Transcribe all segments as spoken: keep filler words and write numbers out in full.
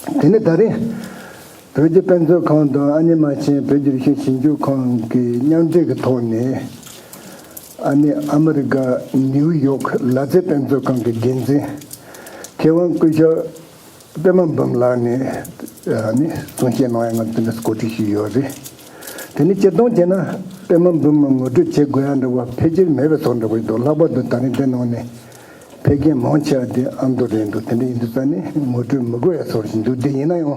དེ་ནས་ད་རེས་བོད་ཀྱི་དཔེ་མཛོད་ཁང་དང་ཨ་ནེ་མ་ཆེན་བོད་ཀྱི་རིག་གཞུང་ཞིབ་འཇུག་ཁང་གི་མཉམ་འབྲེལ་གྱི་ཐོག་ནས། ཨ་ནི་ཨ་མི་རི་ཀ་ནིའུ་ཡོག་ལ་རྩེ་དཔེ་མཛོད་ཁང་གི་འགན་འཛིན་མཁས་དབང་སྐུ་ཞབས་པད་མ་འབུམ་ལགས་ནས་ཨ་ནི་གསུང་བཤད་གནང་ཡ་ང་ཚོ་འདི་གོ་སྒྲིག་ཞུས་ཡོད་རེད། དེ་ནི་སྤྱིར་བཏང་བྱས་ན་པད་མ་འབུམ་ངོ་སྤྲོད་བྱེད་དགོས་ཡ་འདྲ་བ་ཕལ་ཆེར་མེད་པའི་བཟོ་འདྲ་བོ་འདུག་ལྷག་པར་དུ་ད་རིང་འདི་ནང་ནས་ཕེབས་མཁན་མང་ཆེ་བ་དེ་ཨ་མདོ་རེད་འདུག་དེ་འདྲ་ཡིན་དུས་ཙང་ནས་ངོ་སྤྲོད་མི་དགོས་ཡ་བཟོ་ཞིག་འདུག་དེ་ཡིན་ན་ཡང་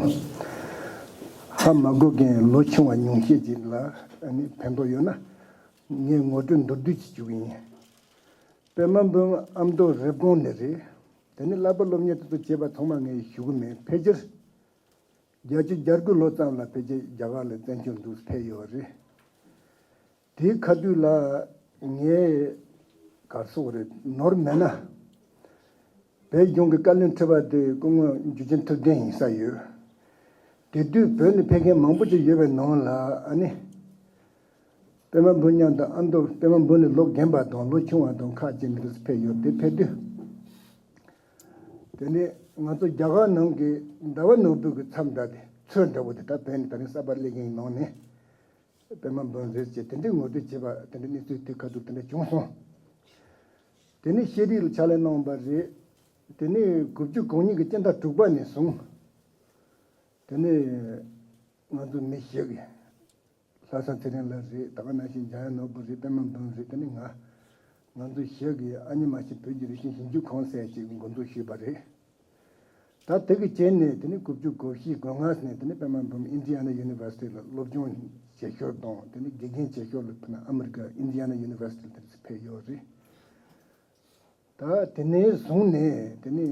ཧ་མ་གོ་མཁན་ལོ་ཆུང་བ་ཉུང་ཤས་ཅིག་ལ་ཨ་ནི་ཕན་ཐོགས་ཡོད་ན། ངས་ངོ་སྤྲོད་མདོར་བསྡུས་ཅིག་བྱེད་ཀྱི་ཡིན། པད་མ་འབུམ་ཨ་མདོ་རེབ་གོང་ནས་རེད། དེ་ནས་བསླབ་པ་སློབ་གཉེར་དེ་ཚོ་བྱས་པ་ཚང་མ་ངས་ཞུ་གི་མེད། ཕལ་ཆེར་བརྒྱད་ཅུ་གྱ་དགུ་ལོ་ཙམ་ལ་ཕལ་ཆེར་རྒྱ་གར་ལ་བཙན་བྱོལ་འདུག་ཕེབས་ཡོད་རེད། དེའི་ཁ་ཐུག་ལ་ངས་གར་སོགས་རེད་ནོར་མེད་ན། བོད་གཞུང་གི་བཀའ་བློན་ཁྲི་པ་དེ་སྐུ་ངོ་འཇུ་ཆེན་ཐུབ་བསྟན་ཡིན་ས་ཡོད། དེ་དུས་བོད་ནས་ཕེབས་མཁན་མང་པོ་ཅིག་ཡོད་པའི་ནང་ལ་ཨ་ནི། པད་མ་འབུམ་མཉམ་དུ་ཨ་མདོ་པད་མ་འབུམ་ནི་ལོ་རྒན་པ་དང་ལོ་ཆུང་བ་དང་ཁག་ཅིག་འདིར་ཕེབས་ཡོད་དེ་ཕེབས་དུས། དེ་ནས་ང་ཚོ་རྒྱ་གར་ནང་གི་ཟླ་བ་ནོར་བུ་གི་མཚམས་འདྲ་དེ་ཚོད་འདྲ་བོ་དེ་ད་བོད་ནས་ད་རིང་གསར་པ་སླེབས་མཁན་ནང་ནས་པད་མ་འབུམ་རེད་ཅེས་དེ་འདྲའི་ངོ་སྤྲོད་བྱས་པ་དེ་འདྲའི་གནས་ཚུལ་དེ་ཁ་ཐུག་དེ་འདྲ་བྱུང་སོང་། དེ་ནས་ཤེས་རིག་ལ་ཕྱག་ལས་གནང་བ་རེད། དེ་ནས་དགུ་བཅུ་གོ་གཉིས་ཀྱི་སྤྱི་ཟླ་དྲུག་པ་ནས་བཟུང་། དེ་ནས་ང་ཚོ་མི་ཞིག་གིས། ལྷ་ས་ཚེ་རིང་ལགས་རེད། ད་ག་ནང་བཞིན་འཇམ་དབྱངས་ནོར་བུ་རེད། པད་མ་འབུམ་རེད། དེ་ནི་ང་། ང་ཚོ་ཞིག་གིས་ཨ་ནི་མ་ཤི་བོད་ཀྱི་རིག་གཞུང་ཞིབ་འཇུག་ཁང་ཟེར་ཅིག་འགོ་འཛུགས་ཞུས་པ་རེད། ད་དེ་གི་རྗེས་ནས་དེ་ནི་དགུ་བཅུ་གོ་བཞི་གོ་ལྔ་ནས་དེ་ནི་པད་མ་འབུམ་ཨིན་ཌི་ཡ་ན་ཡུ་ནི་ཝར་སི་ཊི་ལ་སློབ་སྦྱོང་བྱེད་ཞོར་དང་དེ་ནི་དགེ་རྒན་བྱེད་ཞོར་ལ་ཕུ་ན་ཨ་མི་རི་ཀ་ཨིན་ཌི་ཡ་ན་ཡུ་ནི་ཝར་སི་ཊི་ལ་དེ་ཚོ་ཕེབས་ཡོད་རེད། ད་དེ་ནས་བཟུང་ནས་དེ་ནི།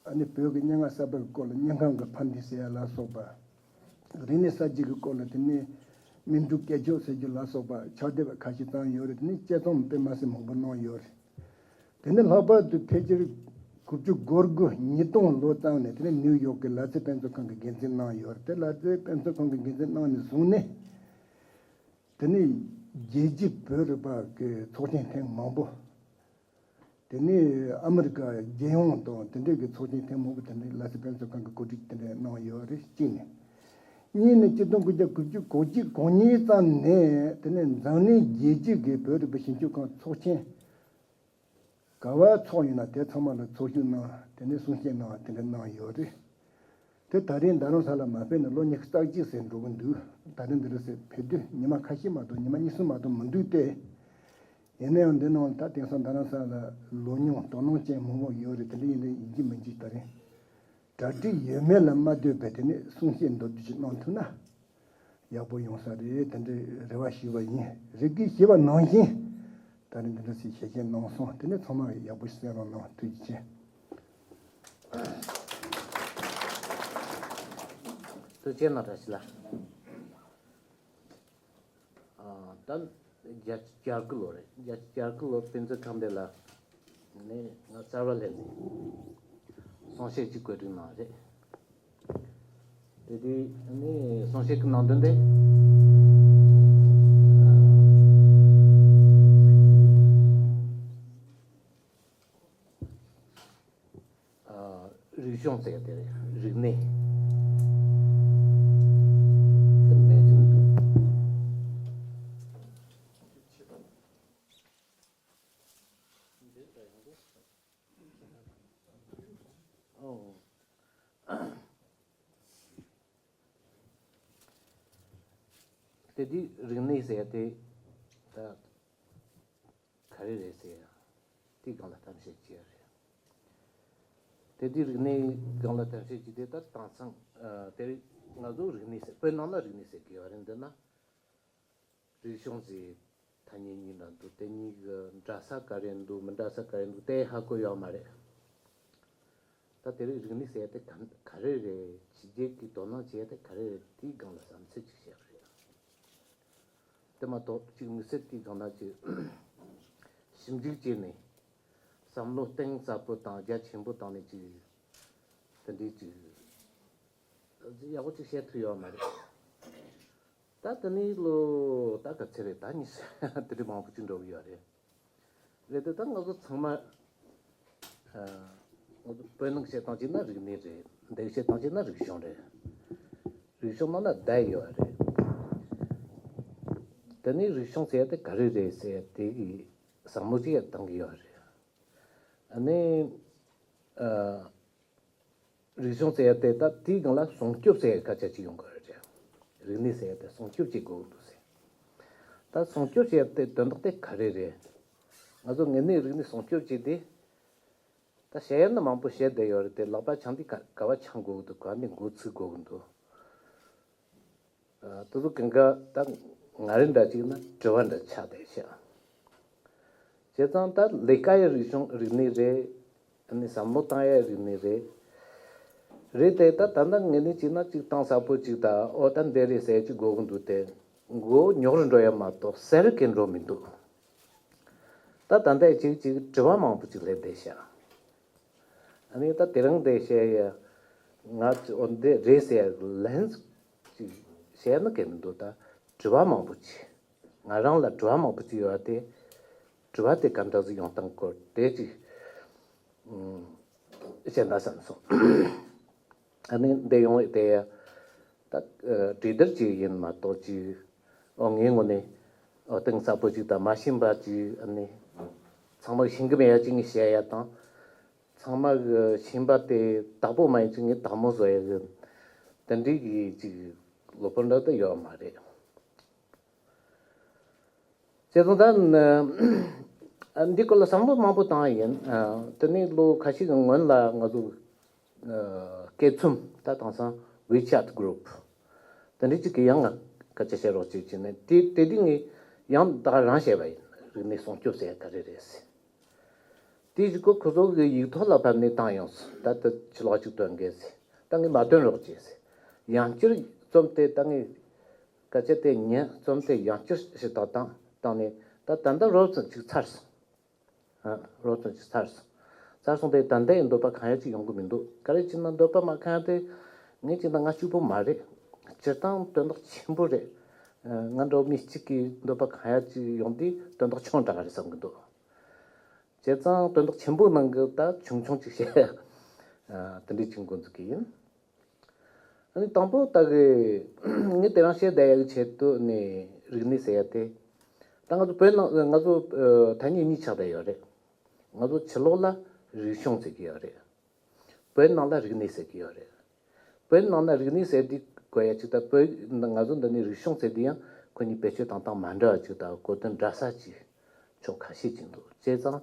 ཨ་ནི་བོད་ཀྱི་སྙན་ངག་གསར་པ་གི་སྐོར་ལ་སྙན་ཁང་གི་ཕ་འདི་ཟེར་ཡ་ལ་སོགས་པ། རིག་གནས་གསར་བརྗེ་གི་སྐོར་ལ་དེ་ནས་སྨིན་དྲུག་སྐད་ཅོར་ཟེར་རྒྱུ་ལ་སོགས་པ་ཕྱག་དེབ་ཁ་ཤས་བཏང་ཡོད་རེད། དེ་ནས་དཔྱད་རྩོམ་དཔེ་མ་སྲིད་མང་པོ་གནང་ཡོད་རེད། དེ་ནས་ལྷག་པར་དུ་ཕལ་ཆེར་དགུ་བཅུ་གོ་དགུ་ཉིས་སྟོང་ལོ་ཙམ་ནས་དེ་ནས་ནིའུ་ཡོག་གི་ལ་རྩེ་དཔེ་མཛོད་ཁང་གི་འགན་འཛིན་གནང་ཡོད་རེད། དེ་ལ་རྩེ་དཔེ་མཛོད་ཁང་གི་འགན་འཛིན་གནང་ནས་བཟུང་ནས། དེ་ནས་རྒྱལ་སྤྱིའི་བོད་རིག་པ་གི་ཚོགས་ཆེན་ཐེངས་མང་པོ། དེ་ནས་ཨ་མི་རི་ཀ་རྒྱལ་ཡོངས་དང་དེ་འདྲའི་གི་ཚོགས་ཆེན་ཐེངས་མང་པོ་དེ་འདྲའི་ལ་རྩེ་དཔེ་མཛོད་ཁང་གི་གོ་སྒྲིག་དེ་འདྲ་གནང་ཡོད་རེད། གཅིག་ནས། གཉིས་ནས་ཆིག་སྟོང་དགུ་བརྒྱ་དགུ་བཅུ་གོ་གཅིག་གོ་གཉིས་ཙམ་ནས་དེ་ནས་འཛམ་གླིང་རྒྱལ་སྤྱི་གི་བོད་རིག་པ་ཞིབ་འཇུག་ཁང་ཚོགས་ཆེན་ག་བ་ཚོགས་ཡིན་ན་དེ་ཚང་མ་ལ་ཚོགས་ཞུགས་གནང་དེ་ནས་གསུང་བཤད་གནང་དེ་འདྲ་གནང་ཡོད་རེད། དེ་ད་རིང་རྡ་རམ་ས་ལ་མ་ཕེབས་ནས་ལོ་ཉི་ཤུ་རྩ་གཅིག་ཟིན་འགྲོ་གི་འདུག་ད་རིང་འདི་རུ་ཟེར་ཕེབས་དུས་ཉི་མ་ཁ་ཤས་མ་གཏོགས་ཉི་མ་གཉིས་གསུམ་མ་གཏོགས་མི་འདུག་སྟེ། ཡིན་ན་ཡང་འདི་ནང་ད་དེང་སང་རྡ་རམ་ས་ལ་ལོ་ཉུང་དོ་སྣང་ཅན་མང་པོ་ཡོད་རེད། དེ་འདྲ་ཡིན་དུས་ཡིན་གཅིག་མིན་གཅིག་ད་རིང་གྲ་སྒྲིག་ཡོད་མེད་ལ་མ་ལྟོས་པའི་དེ་ནས་གསུང་བཤད་མདོར་བསྡུས་ཤིག་གནང་ཐུབ་ན་ཡག་པོ་ཡོང་ས་རེད། དེ་འདྲའི་རེ་བ་ཞུས་པ་ཡིན། རེ་སྐུལ་ཞུས་པ་ནང་བཞིན་ད་རིང་འདི་འདྲ་ཞིག་ཞལ་བཞེས་གནང་སོང་། དེ་ནས་ཚང་མ་ཡག་པོ་ཞིག་གསན་རོགས་གནང་། ཐུགས་རྗེ་ཆེ། ཐུགས་རྗེ་གནང་། བཀྲ་ཤིས་ལགས། ཨ། ད་བརྒྱད་ཅུ་གྱ་དགུ་ལོ་རེད། བརྒྱད་ཅུ་གྱ་དགུ་ལོར་དཔེ་མཛོད་ཁང་འདི་ལ་ནས་ང་གསར་པ་སླེབས་ནས་གསུང་བཤད་ཅིག་གོ་སྒྲིག་གནང་རེད། དེ་དུས་ནས་གསུང་བཤད་ཀྱི་ནང་དོན་དེ། ཨ། རིག་གཞུང་ཟེར་དེ་རེད། རིག་གནས། དེ་མེད་ཀྱི་མི་འདུག་ཨོ། དེ་དུས་རིག་གནས་ཟེར་དེ་ད། ག་རེ་རེད་ཟེར་ཡ། དེའི་སྒང་ལ་གཏམ་བཤད་བྱས་ཡ་རེད། དེ་དུས་རིག་གནས་སྒང་ལ་གཏམ་བཤད་བྱས་དེ་ད་དེང་སང་ཨ་དེ་རིང་ང་ཚོ་རིག་གནས་ཟེར། བོད་ནང་ལ་རིག་གནས་ཟེར་གི་ཡོད་རེད། འདི་ན་རིག་གཞུང་ཟེར་ཐ་སྙད་གཉིས་འདྲ་འདུག་དེ་གཉིས་ཀྱི་འདྲ་ས་ག་རེ་འདུག་མི་འདྲ་ས་ག་རེ་འདུག་དེ་ཧ་གོ་ཡོད་མ་རེད། ད་དེ་རིང་རིག་གནས་ཟེར་ཡ་དེ་ག་ག་རེ་རེད། ཕྱི་རྒྱལ་གྱིས་དོ་སྣང་བྱེད་ཡ་དེ་ག་རེ་རེད། དེའི་སྒང་ལ་བསམ་ཚུལ་ཅིག་བཤད་པ་རེད། དེ་མ་གཏོགས་གཅིག་དམིགས་བསལ་དེའི་སྒང་ལ་ཅིག་ཞིབ་འཇུག་བྱས་ནས་བསམ་བློ་གཏིང་ཟབ་པོ་དང་རྒྱ་ཆེན་པོ་བཏང་ནས་ཅིག་དེ་འདྲའི་ཅིག་ཡག་པོ་ཅིག་བཤད་ཐུབ་ཡོད་མ་རེད། ད་དེ་ནས་ལོ་ད་ག་ཚོད་རེད། ད་ཉི་ཤུ་དེ་འདྲའི་མང་པོ་ཅིག་འགྲོ་གི་ཡོད་རེད། རེད་དེ་ད་ང་ཚོ་ཚང་མ་ཨ་ང་ཚོ་བོད་ནང་བཤད་སྟངས་ཅིག་ན་རིག་གནས་རེད། འདི་བཤད་སྟངས་ཅིག་ན་རིག་གཞུང་རེད། རིག་གཞུང་ནང་ན་བསྡད་ཡོད་རེད། དེ་ནས་རིག་གཞུང་ཟེར་ཡ་དེ་ག་རེ་རེད་ཟེར་ཡ་དེ་གི་བསམ་བློ་ཅིག་ཡ་བཏང་གི་ཡོད་རེད། ཨ་ནི། ཨ། རིག་གཞུང་ཟེར་ཡ་དེ་ད་དེའི་སྒང་ལ་སྲུང་སྐྱོབ་ཟེར་ཡ་སྐད་ཆ་ཅིག་ཡོང་གི་རེད། རིག་གནས་ཟེར་ཡ་དེ་སྲུང་སྐྱོབ་བྱེད་དགོས་ཀྱི་འདུག་ཟེར། ད་སྲུང་སྐྱོབ་བྱེད་ཡ་དེ་དོན་དག་དེ་ག་རེ་རེད། ང་ཚོ་དངོས་གནས་རིག་གནས་སྲུང་སྐྱོབ་བྱེད་དེ། ད་བཤད་ཡ་ནི་མང་པོ་བཤད་བསྡད་ཡོད་རེད་དེ། ལག་པ་འཆང་དུས་ག་ག་བ་འཆང་དགོས་ཀྱི་འདུག་ག་ནས་འགོ་ཚུགས་དགོས་ཀྱི་འདུག་ཨ། དེ་ཚོ་གང་ག་ད་ང་རེ་འདྲ་ཅིག་ན་དྲི་བ་འདྲ་ཆགས་བསྡད་ཤག་བྱས་ཙང་ད་ལས་ཀ་ཡི་རིག་གཞུང་རིག་གནས་རེད། ཨ་ནི་བསམ་བློ་བཏང་ཡ་རིག་གནས་རེད། རེད་དེ་ད་ད་ལྟ་ངས་ནི་ཅིག་ན་ཅིག་གཏིང་ཟབ་པོ་ཅིག་ད་ཨོ་ད་འདི་རེད་ཟེར་ཅིག་དགོས་ཀྱི་འདུག་དེ་མགོ་རྙོག་རུ་འགྲོ་ཡ་མ་གཏོགས་གསལ་རུ་གས་འགྲོ་མི་འདུག་ད་ད་ལྟ་ཅིག་ཅིག་དྲི་བ་མང་པོ་ཅིག་སླེབས་བསྡད་ཤག་ཨ་ནི་ད་དེ་རིང་དེ་བཤད་ཡ། ང་ཚོ་འདི་རེད་ཟེར་ཡ་ལན་ཅིག་བཤད་ན་གལ་མི་འདུག་ད་དྲི་བ་མང་པོ་ཅིག་ང་རང་ལ་དྲི་བ་མང་པོ་ཅིག་ཡོད་དེ། དྲི་བ་དེ་ག་འདྲ་ཟིག་ཡོང་སྟངས་སྐོར་དེ་ཅིག་ཨུམ། བཤད་ན་བསམ་སོང་། ཨ་ནི་འདི་ཡོང་བའི་དེ་ད་གྲོས་བསྡུར་ཅིག་ཡིན་མ་གཏོགས་ཅིག་ཨོ་ངའི་ངོས་ནས་ཨོ་གཏིང་ཟབ་པོ་ཅིག་དང་མ་ཤེས་པ་ཅིག་ཨ་ནི་ཚང་མ་ཤེས་གི་མེད་ཡ་ཅིག་ངས་བཤད་ཡ་དང་། ཚང་མ་གི་ཤེས་པ་དེ་དག་པོ་མ་ཡིན་ཅིག་ངས་དག་མོ་བཟོ་ཡ་གི་དེ་འདྲའི་གི་ཅིག་ལོ་པོ་འདྲ་ད་ཡོད་མ་རེད། བྱས་ཙང་ད་ཨ་འདི་སྐོར་ལ་བསམ་བློ་མང་པོ་བཏང་ཡིན། ཨ་དེ་ནས་ལོ་ཁ་ཤས་ཀྱི་སྔོན་ལ་ང་ཚོ་ཨ་སྐད་ཚོམས་ད་དེང་སང་WeChat group དེ་འདྲ་ཅིག་གི་ཡང་ང་སྐད་ཆ་བཤད་རོགས་ཅིག་བྱས་ནས། དེ་དེ་དུས་ངས་ཡང་ད་རང་བཤད་པ་ཡིན། རིག་གནས་སྲུང་སྐྱོབ་ཟེར་ཡ་ག་རེ་རེད་ཟེར། དེའི་གཞུག་གུ་ཁོ་ཚོ་གི་ཡིག་ཐོག་ལ་ཕབ་ནས་བཏང་ཡོང་། ད་ལྟ་ཕྱི་ལོགས་ཅིག་སྟོན་གི་ཟེར། ད་ངས་མ་སྟོན་རོགས་བྱེད་ཟེར། ཡང་བསྐྱར་རྩོམ་དེ་ད་ངས་སྐད་ཆ་དེ་ཉན། རྩོམ་དེ་ཡང་བསྐྱར་ཞིབ་ཏག་བཏང་བཏང་ནས་ད་ད་ལྟ་རོབ་ཙམ་ཅིག་ཚར་སོང་། ཨ་རོབ་ཙམ་ཅིག་ཚར་སོང་། ཚར་སོང་དེ་ད་ལྟའི་འདོད་པ་ཁེངས་ཡ་ཅིག་ཡོང་གི་མི་འདུག་ག་རེ་བྱས་ན་འདོད་པ་མ་ཁེངས་ཡ་དེ་ངས་བྱས་ན་ང་གཅིག་པོ་མ་རེད། སྤྱིར་བཏང་དོན་དག་ཆེན་པོ་རེད། ང་འདྲ་བོ་མི་གཅིག་གིས་འདོད་པ་ཁེངས་ཡ་ཅིག་ཡོང་དུས་དོན་དག་ཆུང་དྲགས་རེད་བསམ་གི་འདུག་བྱས་ཙང་དོན་དག་ཆེན་པོའི་ནང་གི་ད་ཆུང་ཆུང་ཅིག་བཤད། ཨ་དེ་འདྲའི་ཅིག་འགོ་འཛུགས་ཀྱི་ཡིན། ཨ་ནི་དང་པོ་ད་གི་ངས་དེ་རིང་བཤད་བསྡད་ཡག་གི་ཆེད་དུ་ནས་རིག་གནས་ཟེར་ཡ་དེ། ད་ང་ཚོ་བོད་ནང་ང་ཚོ་ཨ་ཐ་སྙད་གཉིས་ཆགས་བསྡད་ཡོད་རེད། ང་ཚོ་ཕྱི་ལོགས་ལ་རིག་གཞུང་ཟེར་གྱི་ཡོད་རེད། བོད་ནང་ལ་རིག་གནས་ཟེར་གྱི་ཡོད་རེད། བོད་ནང་ན་རིག་གནས་ཟེར་དུས་གོ་ཡ་ཅིག་ད་བོད་ང་ཚོ་འདི་ནས་རིག་གཞུང་ཟེར་དུས་ཡང་ཁོ་གཉིས་བེད་སྤྱོད་བཏང་སྟངས་མ་འདྲ་བ་ཅིག་དང་གོ་དོན་འདྲ་ས་ཅིག་ཕྱོགས་ཁ་ཤས་ཅིག་འདུག་བྱས་ཙང་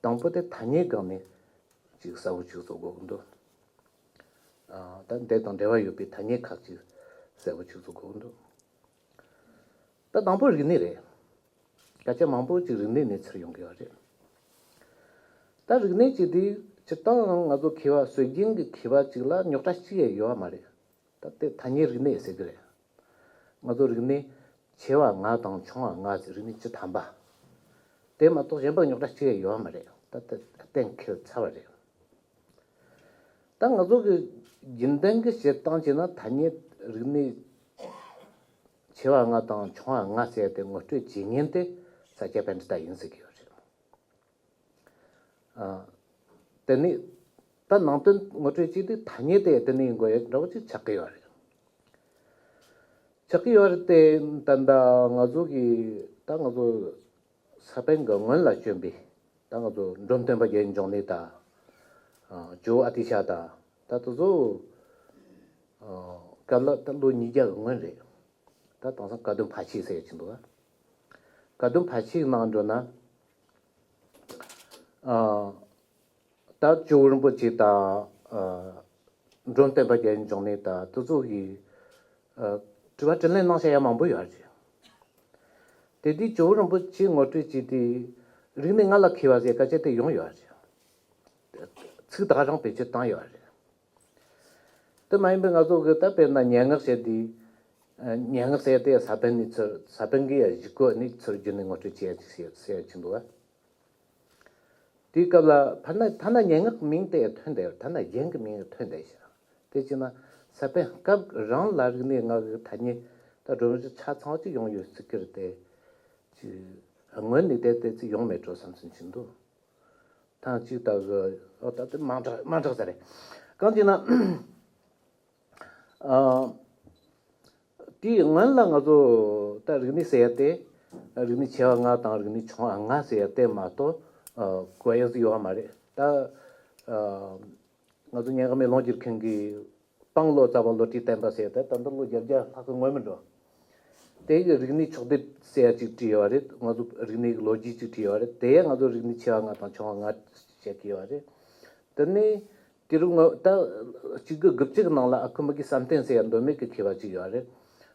དང་པོ་དེ་ཐ་སྙད་སྒང་ནས་ཅིག་གསལ་བོ་ཅིག་བཟོ་དགོས་ཀྱི་འདུག་ཨ་ད་འདི་དང་འབྲེལ་བ་ཡོད་པའི་ཐ་སྙད་ཁག་ཅིག་གསལ་བོ་ཅིག་བཟོ་དགོས་ཀྱི་འདུག་ད་དང་པོ་རིག་གནས་རེད། སྐད་ཆ་མང་པོ་ཅིག་རིག་གནས་ནས་ཚུར་ཡོང་གི་ཡོད་རེད། ད་རིག་གནས་ཅིག་དེ་སྤྱིར་བཏང་ང་ཚོ་མཁས་པ་སྲོལ་རྒྱུན་གྱི་མཁས་པ་ཅིག་ལ་རྙོག་དྲ་ཅིག་ཡང་ཡོད་པ་མ་རེད། ད་དེ་ཐ་སྙད་རིག་གནས་ཟེར་གི་རེད། ང་ཚོ་རིག་གནས་ཆེ་བ་ལྔ་དང་ཆུང་བ་ལྔ་ཟེར་རིག་གནས་བཅུ་ཐམ་པ། དེ་མ་གཏོགས་གཞན་པ་རྙོག་དྲ་ཅིག་ཡང་ཡོད་པ་མ་རེད། ད་དེ་གཏན་འཁེལ་ཚར་བ་རེད། ད་ང་ཚོ་གི་རྒྱུན་ལྡན་གི་བྱེད་སྟངས་བྱས་ན་ཐ་སྙད་རིག་གནས་ཆེ་བ་ལྔ་དང་ཆུང་བ་ལྔ་ཟེར་ཏེ་ངོ་སྤྲོད་བྱེད་མཁན་དེ་ས་སྐྱ་པཎྜི་ཏ་ཡིན་ཟེར་གི་ཡོད་རེད། ཨ། དེ་ནས་ད་ནང་དོན་ངོ་སྤྲོད་བྱས་ཏེ་ཐ་སྙད་དེ་དེ་ནས་ཡིན་དགོས་ཡ་འདྲ་བོ་ཅིག་ཆགས་ཀྱི་ཡོད་རེད། ཆགས་ཀྱི་ཡོད་རེད་དེ། ད་ད་ང་ཚོ་གི་ད་ང་ཚོ་ས་པཎ་གྱི་སྔོན་ལ་བྱོན་པའི་ད་ང་ཚོ་འབྲོམ་སྟོན་པ་རྒྱལ་བའི་འབྱུང་གནས་དང་། ཨ། ཇོ་བོ་ཨ་ཏི་ཤ་དང་ད་དེ་ཚོ། ཨ། སྐབས་ལ་ད་ལོ་ཉིས་བརྒྱ་གི་སྔོན་རེད། ད་དེང་སང་བཀའ་བསྡུ་ཕལ་ཆེར་ཟེར་གྱི་འདུག་ག་བཀའ་བསྡུ་ཕལ་ཆེར་ནང་འགྲོ་ན། ཨ། ད་ཇོ་བོ་རིན་པོ་ཆེ་དང་། ཨ། འབྲོམ་སྟོན་པ་རྒྱལ་བའི་འབྱུང་གནས་དང་དེ་ཚོ་གིས། ཨ། དྲི་བ་དྲིས་ལན་གནང་བྱ་ཡ་མང་པོ་ཡོད་རེད། དེ་དུས་ཇོ་བོ་རིན་པོ་ཆེ་ངོ་སྤྲོད་བྱས་ཏེ། རིག་གནས་ལྔ་ལ་མཁས་པ་ཟེར་སྐད་ཆ་དེ་ཡོང་ཡོད་རེད། ཚིག་དེ་ག་རང་བེད་སྤྱོད་བཏང་ཡོད་རེད། དེ་མ་ཡིན་པའི་ང་ཚོ་གི་ད་དཔེར་ན་སྙན་ངག་བཤད་དུས། སྙན་ངག་ཟེར་དེ་ས་པཎ་ནས་ཚུར་ས་པཎ་གི་གཞུག་གུ་ནས་ཚུར་བརྒྱུད་ནས་ངོ་སྤྲོད་བྱེད་ཡ་ཅིག་ཟེར་ཟེར་ཡ་ཅིག་འདུག་ག་དེའི་སྐབས་ལ་ཕར་ན་ཐ་ན་སྙན་ངག་མིང་དེ་ཐོན་བསྡད་ཡོད། ཐ་ན་རྒྱན་གྱི་མིང་ཐོན་བསྡད་ཤག་དེ་བྱས་ན་ས་པཎ་སྐབས་རང་ལ་རིག་གནས་ལྔ་གི་ཐ་སྙད་ད་སྒྲོམ་གཞི་ཆ་ཚང་གཅིག་ཡོང་ཡོད་སྲིད་ཀྱི་རེད་དེ། ཅིག་སྔོན་ནས་དེ་དེ་ཚོ་ཡོང་མེད་འགྲོ་བསམ་སེམས་ཀྱི་འདུག་ཐེངས་གཅིག་ལྟ་བུ། ཨོ་ད་དེ་མང་དྲགས་མང་དྲགས་ས་རེད། གང་ཅི་ན། ཨ། དེའི་སྔོན་ལ་ང་ཚོ་ད་རིག་གནས་ཟེར་ཡ་དེ། རིག་གནས་ཆེ་བ་ལྔ་དང་རིག་གནས་ཆུང་བ་ལྔ་ཟེར་ཡ་དེ་མ་གཏོགས། ཨ། གོ་ཡ་ཟིག་ཡོད་མ་རེད་ད། ཨ། ང་ཚོ་དམྱལ་བ་མེ་ལོང་བསྒྱུར་མཁན་གྱི་སྤང་བློ་རྩ་བ་བློ་གྲོས་བསྟན་པ་ཟེར་ཡ་དེ་ད་ལྟ་ལོ་བརྒྱད་བརྒྱ་ལྷག་གི་སྔོན་མ་འགྲོ། དེ་གི་རིག་གནས་ཕྱོགས་བསྡུས་ཟེར་ཡ་ཅིག་བྲིས་ཡོད་རེད། ང་ཚོ་རིག་གནས་ཀྱི་ལོ་རྒྱུས་ཅིག་བྲིས་ཡོད་རེད། དེ་ཡང་ང་ཚོ་རིག་གནས་ཆེ་བ་ལྔ་དང་ཆུང་བ་ལྔ་བཤད་ཀྱི་ཡོད་རེད། དེ་ནས་དེ་རུ་ང་ད་གཅིག་དགུ་དགུ་བཅུ་གི་ནང་ལ་ཨ་ཁུ་མི་གི་བསམ་གཏན་ཟེར་ཡ་མདོ་སྨད་ཀྱི་མཁས་པ་ཅིག་ཡོད་རེད།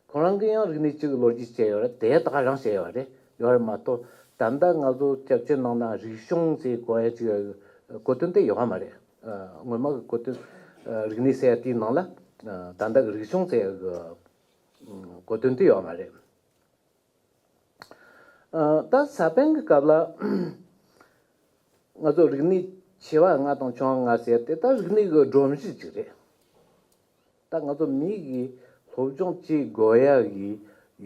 ཁོ་རང་གིས་ཡང་རིག་གནས་གཅིག་གི་ལོ་རྒྱུས་བཤད་ཡོད་རེད། དེ་ད་ག་རང་བཤད་ཡོད་རེད། ཡོད་རེད་མ་གཏོགས་ད་ལྟ་ང་ཚོ་སྐྱབས་བཅོལ་ནང་ན་རིག་གཞུང་ཟེར་གོ་ཡ་ཅིག་གོ་དོན་དེ་ཡོད་མ་རེད། ཨ། སྔོན་མ་གི་གོ་དོན། ཨ། རིག་གནས་ཟེར་ཡ་དེའི་ནང་ལ། ཨ། ད་ལྟ་གི་རིག་གཞུང་ཟེར་ཡ་གི་གོ་དོན་དེ་ཡོད་མ་རེད། ཨ། ད་ས་པཎ་གྱི་སྐབས་ལ་ང་ཚོ་རིག་གནས་ཆེ་བ་ལྔ་དང་ཆུང་བ་ལྔ་ཟེར་ཡ་དེ་ད་རིག་གནས་ཀྱི་སྒྲོམ་གཞི་ཅིག་རེད། ད་ང་ཚོ་མི་གིས་སློབ་སྦྱོང་བྱེད་དགོས་ཡ་གི་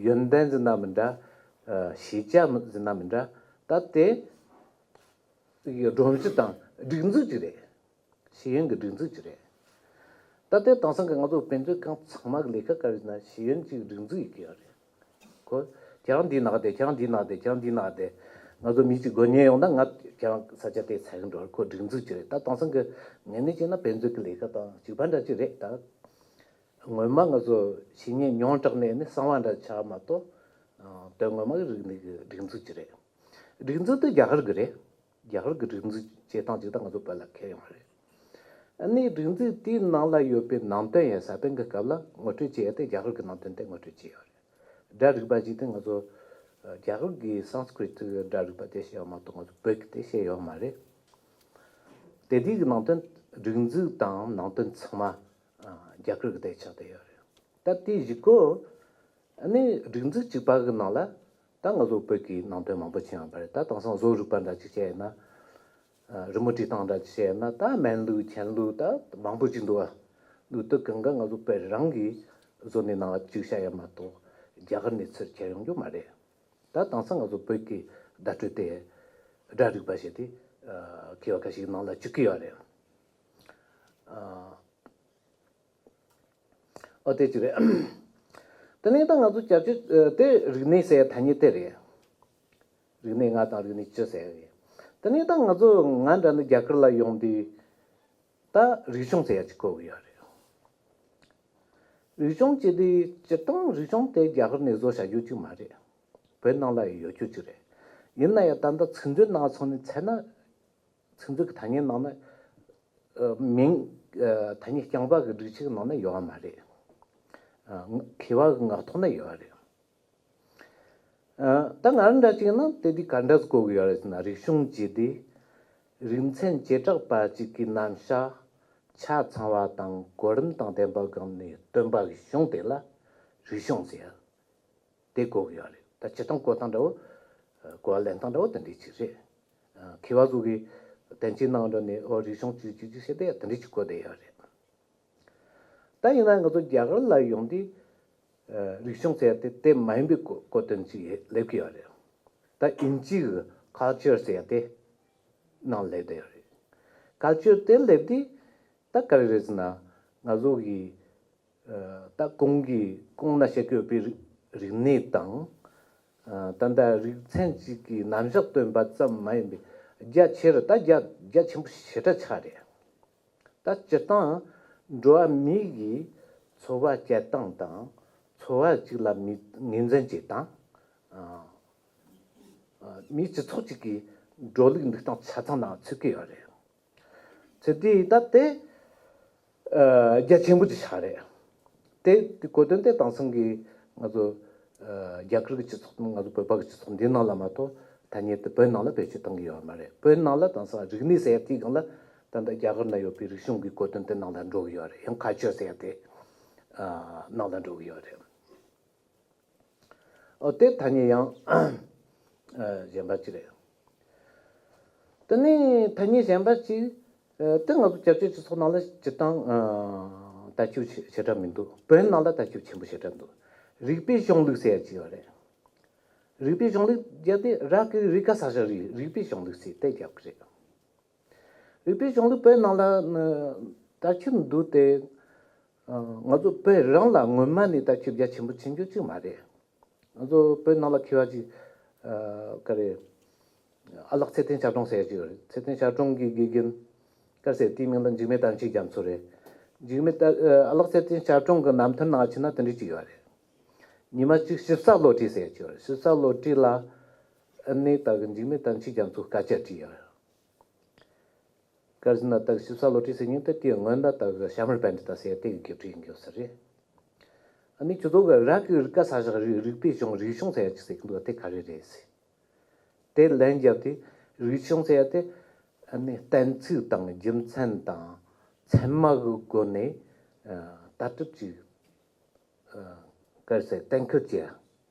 ཡོན་ཏན་ཟེར་ན་མི་འདྲ། ཨ། ཤེས་བྱ་ཟེར་ན་མི་འདྲ། ད་དེ་ཡི་སྒྲོམ་གཞི་དང་སྒྲིག་འཛུགས་ཅིག་རེད། ཤེས་ཡོན་གྱི་སྒྲིག་འཛུགས་ཅིག་རེད། ད་དེ་དེང་སང་གི་ང་ཚོ་དཔེ་མཛོད་ཁང་ཚང་མ་གི་ལས་ཀ་ག་རེ་ཟེར་ན་ཤེས་ཡོན་གྱི་སྒྲིག་འཛུགས་ཡིན་གྱི་ཡོད་རེད། ཁོ་ཁྱེད་རང་འདི་ནང་བསྡད། ཁྱེད་རང་འདི་ནང་བསྡད། ཁྱེད་རང་འདི་ནང་བསྡད། ང་ཚོ་མི་གཅིག་སྒོ་ཉལ་ཡོང་ན་ང་ཁྱེད་རང་ས་ཆ་དེ་ཚད་གི་འགྲོ། ཁོ་སྒྲིག་འཛུགས་ཅིག་རེད། ད་དེང་སང་གི་ངོས་ནས་བྱས་ན་དཔེ་མཛོད་ཀྱི་ལས་ཀ་དང་གཅིག་པ་འདྲ་ཅིག་རེད་ད། སྔོན་མ་ང་ཚོ་བཤེས་གཉེན་མྱོང་དྲགས་ནས་ནི་གསང་བ་འདྲ་ཆགས་མ་གཏོགས། ཨ། དོན་ངོ་མ་གི་རིག་གནས་ཀྱི་སྒྲིག་འཛུགས་ཅིག་རེད། སྒྲིག་འཛུགས་དེ་རྒྱ་གར་གི་རེད། རྒྱ་གར་གི་སྒྲིག་འཛུགས་བྱེད་སྟངས་ཅིག་ད་ང་ཚོ་བོད་ལ་ཁེལ་ཡོང་བ་རེད། ཨ་ནི་སྒྲིག་འཛུགས་དེའི་ནང་ལ་ཡོད་པའི་ནང་དོན་ཡང་ས་པཎ་གྱི་སྐབས་ལ་ངོ་སྤྲོད་བྱེད་ཡ་དེ་རྒྱ་གར་གྱི་ནང་དོན་དེ་ངོ་སྤྲོད་བྱས་ཡོད་རེད། སྒྲ་རིག་པ་ཞིག་དེ་ང་ཚོ་རྒྱ་གར་གྱི་སཾ་སྐྲྀ་ཏ་གི་སྒྲ་རིག་པ་དེ་བཤད་ཡོད་མ་གཏོགས་ང་ཚོ་བོད་ཀྱི་དེ་བཤད་ཡོད་མ་རེད། དེ་དུས་ཀྱི་ནང་དོན་སྒྲིག་འཛུགས་དང་ནང་དོན་ཚང་མ་རྒྱ་གར་གྱི་དེ་ཆགས་བསྡད་ཡོད་རེད། ད་དེའི་གཞུག་གུ། ཨ་ནི་སྒྲིག་འཛུགས་གཅིག་པ་གི་ནང་ལ་ད་ང་ཚོ་བོད་ཀྱི་ནང་དོན་མང་པོ་ཕྱིན་ཡོད་པ་རེད། ད་དེང་སང་བཟོ་རིག་པ་འདྲ་ཅིག་བཤད་ཡོད་ན། ཨ། རི་མོ་བྲིས་སྟངས་འདྲ་ཅིག་བཤད་ཡོད་ན། ད་སྨན་ལུགས་མཁྱེན་ལུགས་ད་མང་པོ་ཅིག་འདུག་ཨ། ལུགས་དེ་གང་ག་ང་ཚོ་བོད་རང་གིས་བཟོ་ནས་ནང་ལ་ཅིག་བཤད་ཡོད་མ་གཏོགས་རྒྱ་གར་ནས་ཚུར་ཁྱེར་ཡོང་རྒྱུ་མ་རེད། ད་དེང་སང་ང་ཚོ་བོད་ཀྱི་བརྡ་སྤྲོད་དེ་སྒྲ་རིག་པ་བྱས་ཏེ། ཨ། མཁས་པ་ཁ་ཤས་ནང་ལ་བཅུག་གི་ཡོད་རེད། ཨ། ཨོ་དེ་ཅི་རེད། དེ་ནས་ད་ང་ཚོ་སྐྱབས་བཅོལ་དེ་རིག་གནས་ཟེར་ཡ་ཐ་སྙད་དེ་རེད། རིག་གནས་ལྔ་དང་རིག་གནས་བཅུ་ཟེར་ཡ་རེད། དེ་ནས་ད་ང་ཚོ་ང་འདྲ་ནི་རྒྱ་གར་ལ་ཡོང་དུས་ད་རིག་གཞུང་ཟེར་ཡ་ཅིག་གོ་གི་ཡོད་རེད། རིག་གཞུང་ཅི་དེ་སྤྱིར་བཏང་རིག་གཞུང་དེ་རྒྱ་གར་ནས་བཟོ་བྱ་རྒྱུ་ཅིག་མ་རེད། བོད་ནང་ལ་ཡོད་རྒྱུ་ཅིག་རེད། ཡིན་ན་ཡང་ད་ལྟ་ཚིག་མཛོད་ནང་སོང་ནས་བཙལ་ན། ཚིག་མཛོད་ཀྱི་ཐ་སྙད་ནང་ན། ཨ། མིང་། ཨ། ཐ་སྙད་རྐྱང་པ་གི་སྒྲིག་ཆས་ཀྱི་ནང་ན་ཡོད་པ་མ་རེད། ཨ། མཁས་པ་གི་ངག་ཐོག་ན་ཡོད་པ་རེད། ཨ། ད་ང་རང་འདྲ་ཅིག་ན་དེ་དུས་ག་འདྲ་གོ་གི་ཡོད་རེད་ཟེར་ན། རིག་གཞུང་ཅི་དེ་རིག་མཚན་བྱེ་བྲག་པ་གཅིག་གི་རྣམ་གཞག་ཆ་ཚང་བ་དང་གོ་རིམ་དང་ལྡན་པའི་སྒང་ནས་སྟོན་པ་གི་གཞུང་དེ་ལ་རིག་གཞུང་ཟེར། དེ་གོ་གི་ཡོད་རེད། ད་སྤྱིར་བཏང་གོ་སྟངས་འདྲ་བོ། གོ་བ་ལེན་སྟངས་འདྲ་བོ་དེ་འདྲ་ཅིག་རེད། མཁས་པ་ཚོ་གིས་བསྟན་བཅོས་ནང་འགྲོ་ནས་ཨོ་རིག་གཞུང་ཅིག་ཅིག་ཅིག་བཤད་དེ་དེ་འདྲ་ཅིག་གོ་བསྡད་ཡོད་རེད། ད་ཡིན་ན་ང་ཚོ་རྒྱ་གར་ལ་ཡོང་དུས། རིག་གཞུང་ཟེར་ཡ་དེ་དེ་མ་ཡིན་པའི་གོ་གོ་དོན་ཅིག་སླེབས་ཀྱི་ཡོད་རེད། ད་དབྱིན་ཇི་གི་ཁལ་ཅར་ཟེར་ཡ་དེ་ནང་སླེབས་བསྡད་ཡོད་རེད། ཁལ་ཅར་དེ་སླེབས་དུས་ད་ག་རེ་རེད་ཟེར་ན། ང་ཚོ་གི་ཨ། ད་གོང་གི་གོང་ན་བཤད་ཀྱི་ཡོད་པའི་རིག་རིག་གནས་དང་། ཨ། ད་ལྟ་རིག་ཚན་གཅིག་གི་རྣམ་གཞག་སྟོན་པ་ཙམ་མ་ཡིན་པའི་རྒྱ་ཆེ་རུ། ད་རྒྱ་རྒྱ་ཆེན་པོ་ཞེ་དྲག་ཆགས་རེད། ད་སྤྱིར་བཏང་འགྲོ་བ་མི་གི་འཚོ་བ་སྐྱེལ་སྟངས་དང་། འཚོ་བ་གཅིག་ལ་མི་ངོས་འཛིན་བྱེད་སྟངས། ཨ། ཨ། མིའི་སྤྱི་ཚོགས་གཅིག་གི་འགྲོ་ལུགས་འདུག་སྟངས་ཆ་ཚང་ནང་ཚུད་ཀྱི་ཡོད་རེད། ཚེ་འདིའི་ད་དེ། ཨ། རྒྱ་ཆེན་པོ་ཅིག་ཆགས་རེད། དེ་དེ་གོ་དོན་དེ་དེང་སང་གི་ང་ཚོ། ཨ། རྒྱ་གར་གྱི་སྤྱི་ཚོགས་དང་ང་ཚོ་བོད་པ་གི་སྤྱི་ཚོགས་འདི་ནང་ལ་མ་གཏོགས་ཐ་སྙད་དེ་བོད་ནང་ལ་བེད་སྤྱོད་གཏོང་གི་ཡོད་མ་རེད། བོད་ནང་ལ་དེང་སང་རིག་གནས་ཟེར་ཡ་དེའི་སྒང་ལ་ད་ལྟ་རྒྱ་གར་ན་ཡོད་པའི་རིག་གཞུང་གི་གོ་དོན་དེ་ནང་ལ་འགྲོ་གི་ཡོད་རེད། ཡང་ཁལ་ཅར་ཟེར་ཡ་དེ། ཨ། ནང་ལ་འགྲོ་གི་ཡོད་རེད། ཨོ་དེ་ཐ་སྙད་ཡང་། ཨ། གཞན་པ་ཅིག་རེད། དེ་ནས་ཐ་སྙད་གཞན་པ་ཅིག་ཨ། དེ་ང་ཚོ་སྐྱབས་བཅོལ་སྤྱི་ཚོགས་ནང་ལ་སྤྱིར་བཏང་། ཨ། ལྟ་ཞིབ་ཞེ་དྲག་མི་འདུག་བོད་ནང་ལ་ལྟ་ཞིབ་ཆེན་པོ་ཞེ་དྲག་འདུག་རིག་པའི་གཞུང་ལུགས་ཟེར་ཡ་ཅིག་ཡོད་རེད། རིག་པའི་གཞུང་ལུགས་རྒྱབ་དེ་རག་གི་རིག་ག་ས་ཞིག་རིག་རིག་པའི་གཞུང་ལུགས་ཟེར་དེ་རྒྱབ་གི་རེད། རིག་པའི་གཞུང་ལུགས་བོད་ནང་ལ་ལྟ་ཞིབ་འདུག་སྟེ། ང་ཚོ་བོད་རང་ལ་སྔོན་མ་ནས་ད་ཁྱབ་རྒྱ་ཆེན་པོ་ཕྱིན་རྒྱུ་ཅིག་མ་རེད། ང་ཚོ་བོད་ནང་ལ་མཁས་པ་ཅིག་ག་རེ། ཨ་ལགས་ཚེ་བརྟན་ཞབས་དྲུང་ཟེར་ཡ་ཅིག་ཡོད་རེད། ཚེ་བརྟན་ཞབས་དྲུང་གི་དགེ་རྒན་ག་རེ་ཟེར། དེའི་མིང་ལ་འཇིགས་མེད་དར་ཆེན་རྒྱ་མཚོ་རེད། འཇིགས་མེད་དར་ཨ་ལགས་ཚེ་བརྟན་ཞབས་དྲུང་གི་རྣམ་ཐར་ནང་ཕྱིན་ན་དེ་འདྲ་ཅིག་ཡོད་རེད། ཉི་མ་གཅིག་ཞིབ་ཚགས་བློ་གྲོས་ཟེར་ཡ་ཅིག་ཡོད་རེད། ཞིབ་ཚགས་བློ་གྲོས་ལ་ཨ་ནི་ད་གི་འཇིགས་མེད་དར་ཆེན་རྒྱ་མཚོ་སྐད་ཆ་དྲིས་ཡོད་རེད། ག་རེ་ཟེར་ན་ད་གི་ཞིབ་ཚགས་བློ་གྲོས་ཟེར་མཁན་དེ་དེའི་སྔོན་ད་ད་གི་ཤ་མར་པཎྜི་ཏ་ཟེར་དེ་གི་དགེ་ཕྲུག་ཡིན་རྒྱུ་ཟེར་རེད། ཨ་ནི་ཁྱོད་ཚོ་གི་ར་གི་རིག་ག་ས་བཞག་རིག་རིག་པའི་གཞུང་རིག་གཞུང་ཟེར་ཡ་ཅིག་ཟེར་གི་འདུག་དེ་ག་རེ་རེད་ཟེར། དེ་ལན་བརྒྱབ་དེ་རིག་གཞུང་ཟེར་ཡ་དེ་ཨ་ནི་གཏན་ཚིགས་དང་རྒྱུ་མཚན་དང་ཚད་མ་གི་སྒོ་ནས་ཨ་ལྟ་གྲུབ་ཅིག་ཨ་ག་རེ་ཟེར་གཏན་འཁེལ་བྱེད་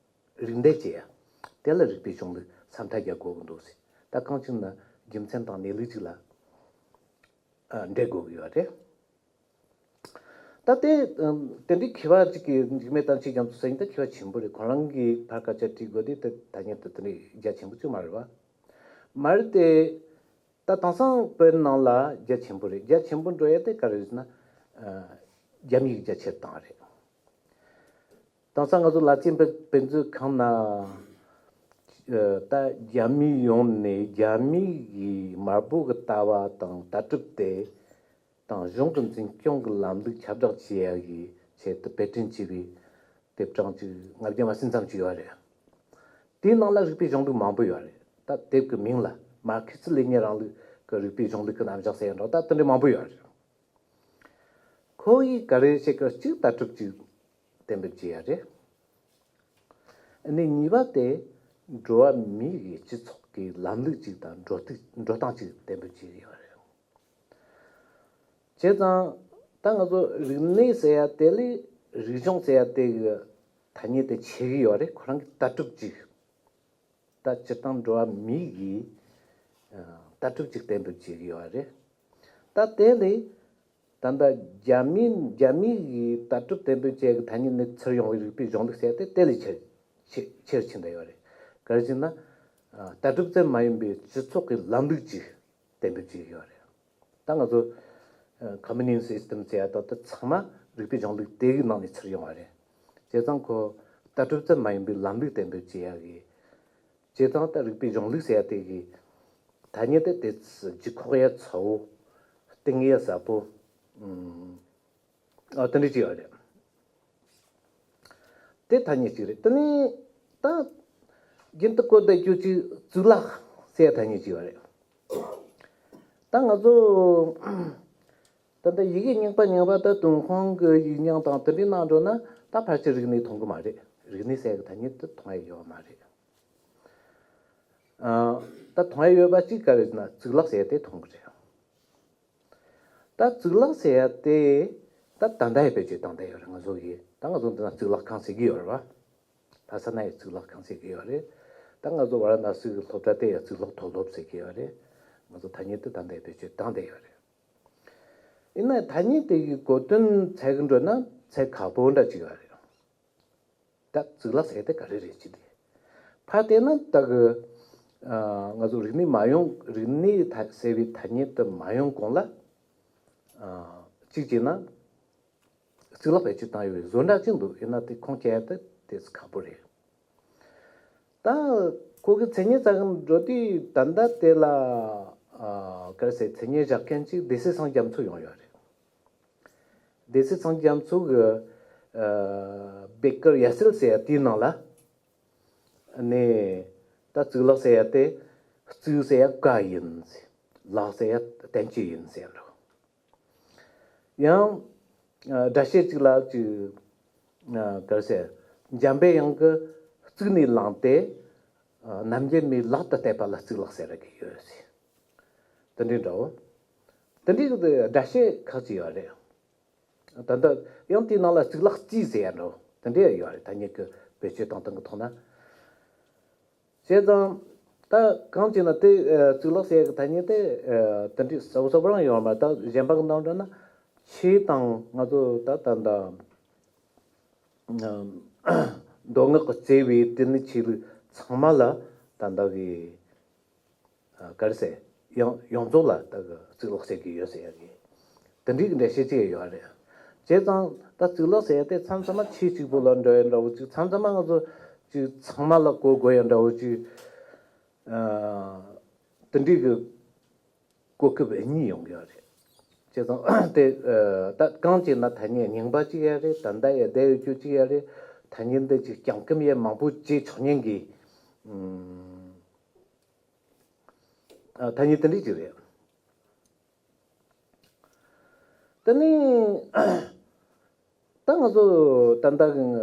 ཡ། རིགས་འདེད་བྱེད་ཡ། དེ་ལ་རིག་པའི་གཞུང་ལུགས་སུ་འཐབ་རྒྱག་དགོས་ཀྱི་འདུག་ཟེར། ད་གང་ཅི་ན་རྒྱུ་མཚན་དང་གནས་ལུགས་ཅིག་ལ་ཨ་འགྲེལ་དགོས་ཀྱི་ཡོད་རེད། ད་དེ་ཨམ་དེ་འདྲའི་མཁས་པ་ཅིག་གིས་འཇིགས་མེད་དར་ཆེན་རྒྱ་མཚོ་ཟེར་མཁན་དེ་མཁས་པ་ཆེན་པོ་རེད། ཁོ་རང་གིས་ཕར་སྐད་ཆ་དྲིས་དགོས་དེ་དེ་ཐ་སྙད་དུ་དེ་འདྲའི་རྒྱ་ཆེན་པོ་ཅིག་མ་རེད་བ། མ་རེད་དེ། ད་དེང་སང་བོད་ནང་ལ་རྒྱ་ཆེན་པོ་རེད། རྒྱ་ཆེན་པོ་འགྲོ་ཡ་དེ་ག་རེ་རེད་ཟེར་ན། ཨ་རྒྱ་མིའི་རྒྱ་ཆེར་བཏང་རེད། དེང་སང་ང་ཚོ་ལ་རྩིས་འབེན་འབེན་རྩོད་ཁང་ན། ཨ་ད་རྒྱ་མི་ཡོང་ནས་རྒྱ་མི་གི་དམར་པོ་གི་ལྟ་བ་དང་ལྟ་གྲུབ་དེ་དང་གཞུང་གི་འཛིན་སྐྱོང་གི་ལམ་ལུགས་ཁྱབ་བསྒྲགས་བྱེད་ཡ་གི་ཆེད་དུ་དཔེ་སྐྲུན་བྱས་པའི་དེབ་གྲངས་ཅིག་ལྔ་བརྒྱ་མ་ཟིན་ཙམ་ཅིག་ཡོད་རེད། དེའི་ནང་ལ་རིག་པའི་གཞུང་ལུགས་མང་པོ་ཡོད་རེད། ད་དེབ་ཀྱི་མིང་ལ་མར་ཁེ་སི་ལེ་ཉིན་རིང་ལུགས་ཀྱི་རིག་པའི་གཞུང་ལུགས་ཀྱི་རྣམ་གཞག་ཟེར་ཡ་འདྲ་ད་དེ་འདྲ་མང་པོ་ཡོད་རེད། ཁོ་ཡིས་ག་རེ་བྱེད་ཀྱི། གཅིག་ལྟ་གྲུབ་ཅིག་གཏན་འབེབས་བྱས་ཡ་རེད། ཨ་ནི་གཉིས་པ་དེ་འགྲོ་བ་མིའི་སྤྱི་ཚོགས་ཀྱི་ལམ་ལུགས་ཅིག་དང་འགྲོ་སྟངས་འགྲོ་སྟངས་ཅིག་གཏན་འབེབས་བྱས་ཡོད་རེད། བྱས་ཙང་ད་ང་ཚོ་རིག་གནས་ཟེར་ཡ་དེ་ལས་རིག་གཞུང་ཟེར་ཡ་དེ་གི་ཐ་སྙད་དེ་ཆེ་གི་ཡོད་རེད། ཁོ་རང་གི་ལྟ་གྲུབ་ཅིག་ད་སྤྱིར་བཏང་འགྲོ་བ་མིའི་གི་ལྟ་གྲུབ་ཅིག་གཏན་འབེབས་བྱེད་ཀྱི་ཡོད་རེད། ད་དེ་ལས་ད་ལྟ་རྒྱ་མི་རྒྱ་མིའི་གི་ལྟ་གྲུབ་གཏན་འབེབས་བྱེད་ཀྱི་ཐ་སྙད་ནས་ཚུར་ཡོང་བའི་རིག་པའི་གཞུང་ལུགས་ཟེར་ཏེ་དེ་ལས་ཆེར་ཆེ་ཆེར་ཕྱིན་བསྡད་ཡོད་རེད། ག་རེ་ཟེར་ན། ལྟ་གྲུབ་ཙམ་མ་ཡིན་པའི་སྤྱི་ཚོགས་ཀྱི་ལམ་ལུགས་ཅིག་གཏན་འབེབས་བྱེད་ཀྱི་ཡོད་རེད། ད་ང་ཚོ་ཨ་communal system ཟེར་ཡ་དག་དེ་ཚང་མ་རིག་པའི་གཞུང་ལུགས་དེ་གི་ནང་ནས་ཚུར་ཡོང་བ་རེད། བྱས་ཙང་ཁོ་ལྟ་གྲུབ་ཙམ་མ་ཡིན་པའི་ལམ་ལུགས་གཏན་འབེབས་བྱེད་ཡ་གི། བྱས་ཙང་ད་རིག་པའི་གཞུང་ལུགས་ཟེར་ཡ་དེ་གི་ཐ་སྙད་དེ་དེ་ལྗིད་ཁོག་ཡ་ཚ་བོ། གཏིང་ཡ་ཟབ་པོ། ཨ་དེ་འདྲ་ཅིག་ཡོད་རེད། དེ་ཐ་སྙད་ཅིག་རེད། དེ་ནས་ད་རྒྱུན་དུ་བཀོལ་བསྡད་རྒྱུ་ཅིག་གཙུག་ལག་ཟེར་ཐ་སྙད་ཅིག་ཡོད་རེད། ད་ང་ཚོ་ད་ལྟ་ཡི་གེ་རྙིང་པ་རྙིང་པ་ད་ཏུན་ཧོང་གི་ཡིག་རྙིང་དང་དེ་འདྲའི་ནང་འགྲོ་ན་ད་ཕལ་ཆེར་རིག་གནས་མཐོང་གི་མ་རེད། རིག་གནས་ཟེར་གི་ཐ་སྙད་དེ་མཐོང་ཡ་ཡོད་མ་རེད། ཨ་ད་མཐོང་ཡ་ཡོད་པ་ཅིག་ག་རེ་ཟེར་ན་གཙུག་ལག་ཟེར་དེ་མཐོང་གི་རེད། ད་གཙུག་ལག་ཟེར་ཡ་དེ་ད་ད་ལྟ་ཡི་བེད་སྤྱོད་བཏང་བསྡད་ཡོད་རེད། ང་ཚོ་གིས་ད་ང་ཚོ་འདི་ན་གཙུག་ལག་ཁང་ཟེར་གི་ཡོད་རེད་བ། ལྷ་ས་ན་ཡི་གཙུག་ལག་ཁང་ཟེར་གི་ཡོད་རེད། ད་ང་ཚོ་ཝ་ར་ཎ་སི་གི་སློབ་གྲྭ་དེ་ཡི་གཙུག་ལག་མཐོ་སློབ་ཟེར་གི་ཡོད་རེད། ང་ཚོ་ཐ་སྙད་དེ་ད་ལྟ་ཡི་བེད་སྤྱོད་བཏང་བསྡད་ཡོད་རེད། ཡིན་ན་ཐ་སྙད་དེ་གི་གོ་དོན་འཚོལ་གི་འགྲོ་ན་འཚོལ་ཁག་པོ་འདྲ་ཅིག་ཡོད་རེད། ད་གཙུག་ལག་ཟེར་དེ་ག་རེ་རེད་ཅི་དེ། ཕར་བལྟས་ན་ད་གི་ཨ་ང་ཚོ་རིག་གནས་མ་ཡོང་རིག་གནས་ད་ཟེར་བའི་ཐ་སྙད་དེ་མ་ཡོང་གོང་ལ་ཨ་གཅིག་བྱས་ན་གཙུག་ལག་བེད་སྤྱོད་བཏང་ཡོད་པའི་བཟོ་འདྲ་ཅིག་འདུག་ཡིན་ན་དེ་ཁུངས་སྐྱེལ་ཡ་དེ་དེ་ཁག་པོ་རེད། ད་ཁོ་གི་མཚན་སྙན་རྩ་གི་འགྲོ་དུས་ད་ལྟ་དེ་ལ་ཨ་ག་རེ་ཟེར་མཚན་སྙན་བཞག་མཁན་ཅིག་སྡེ་སྲིད་སངས་རྒྱ་མཚོ་ཡོང་ཡོད་རེད། སྡེ་སྲིད་སངས་རྒྱ་མཚོ་གི་ཨ་བེ་ཀར་ཡ་སེལ་ཟེར་ཡ་དེའི་ནང་ལ་ནས་ད་གཙུག་ལག་ཟེར་ཡ་དེ་གཙུག་ཟེར་ཡ་བཀའ་ཡིན། ལག་ཟེར་ཡ་བསྟན་བཅོས་ཡིན་ཟེར་ཡ་འགྲོ། ཡང་ཨ་སྒྲ་བཤད་ཅིག་ལ་ཅིག་ཨ་ག་རེ་ཟེར། འཇམ་པའི་དབྱངས་ཀྱིས་གཙུག་ནས་བླངས་ཏེ་ཨ་རྣམ་རྒྱལ་མའི་ལག་ཏུ་གཏད་པ་ལ་གཙུག་ལག་ཟེར་གི་ཡོད་ཟེར། དེ་འདྲའི་འདྲ་བོ། དེ་འདྲའི་གི་སྒྲ་བཤད་ཁག་ཅིག་ཡོད་རེད། ད་ལྟ་ཡང་དེའི་ནང་ལ་གཙུག་ལག་རྩིས་ཟེར་ཡ་འདྲ་བོ་དེ་འདྲའི་ཡོད་རེད། ཐ་སྙད་ཀྱི་བེད་སྤྱོད་བཏང་སྟངས་ཀྱི་ཐོག་ན། བྱས་ཙང་ད་གང་བྱས་ན་དེ་ཨ་གཙུག་ལག་ཟེར་ཡ་གི་ཐ་སྙད་དེ་ཨ་དེ་འདྲའི་གསལ་པོ་གསལ་པོ་རང་ཡོད་མ་རེད། ད་གཞན་པ་གི་ནང་འདྲ་ན་ཆོས་དང་ང་ཚོ་ད་ད་ད་མདོ་སྔགས་ཀྱི་བརྩེ་བའི་དེ་ནི་ཆོས་ལུགས་ཚང་མ་ལ་ད་ལྟ་གི་ཨ་ག་རེ་ཟེར། ཡོངས་ཡོངས་རྫོགས་ལ་ད་གི་གཙུག་ལག་ཟེར་གི་ཡོད་ཟེར་ཡ་གི་དེ་འདྲའི་གི་འགྲེལ་བཤད་ཅིག་ཡོད་རེད། བྱས་ཙང་ད་གཙུག་ལག་ཟེར་ཡ་དེ་མཚམས་མཚམས་མ་ཆོས་གཅིག་པོ་ལ་འགྲོ་ཡ་འདྲ་བོ་ཅིག་མཚམས་མཚམས་མ་ང་ཚོ་ཅིག་ཚང་མ་ལ་གོ་དགོས་ཡ་འདྲ་བོ་ཅིག་ཨ། དེ་འདྲའི་གི་གོ་སྐབས་གཉིས་ཡོང་གི་ཡོད་རེད། བྱས་ཙང་དེ་ཨ། ད་གང་བྱས་ན་ཐ་སྙད་རྙིང་པ་གཅིག་ཡ་རེད། ད་ལྟ་ཡ་བསྡད་ཡོད་རྒྱུ་གཅིག་ཡ་རེད། ཐ་སྙད་འདི་ཅིག་རྐྱང་སྐམ་ཡ་མང་པོ་བྱས་ཆོག་མཁན་གི་ཨ། ཐ་སྙད་དེ་འདྲའི་གཅིག་རེད། དེ་ནས་ད་ང་ཚོ་ད་ལྟ་གི་ཨ།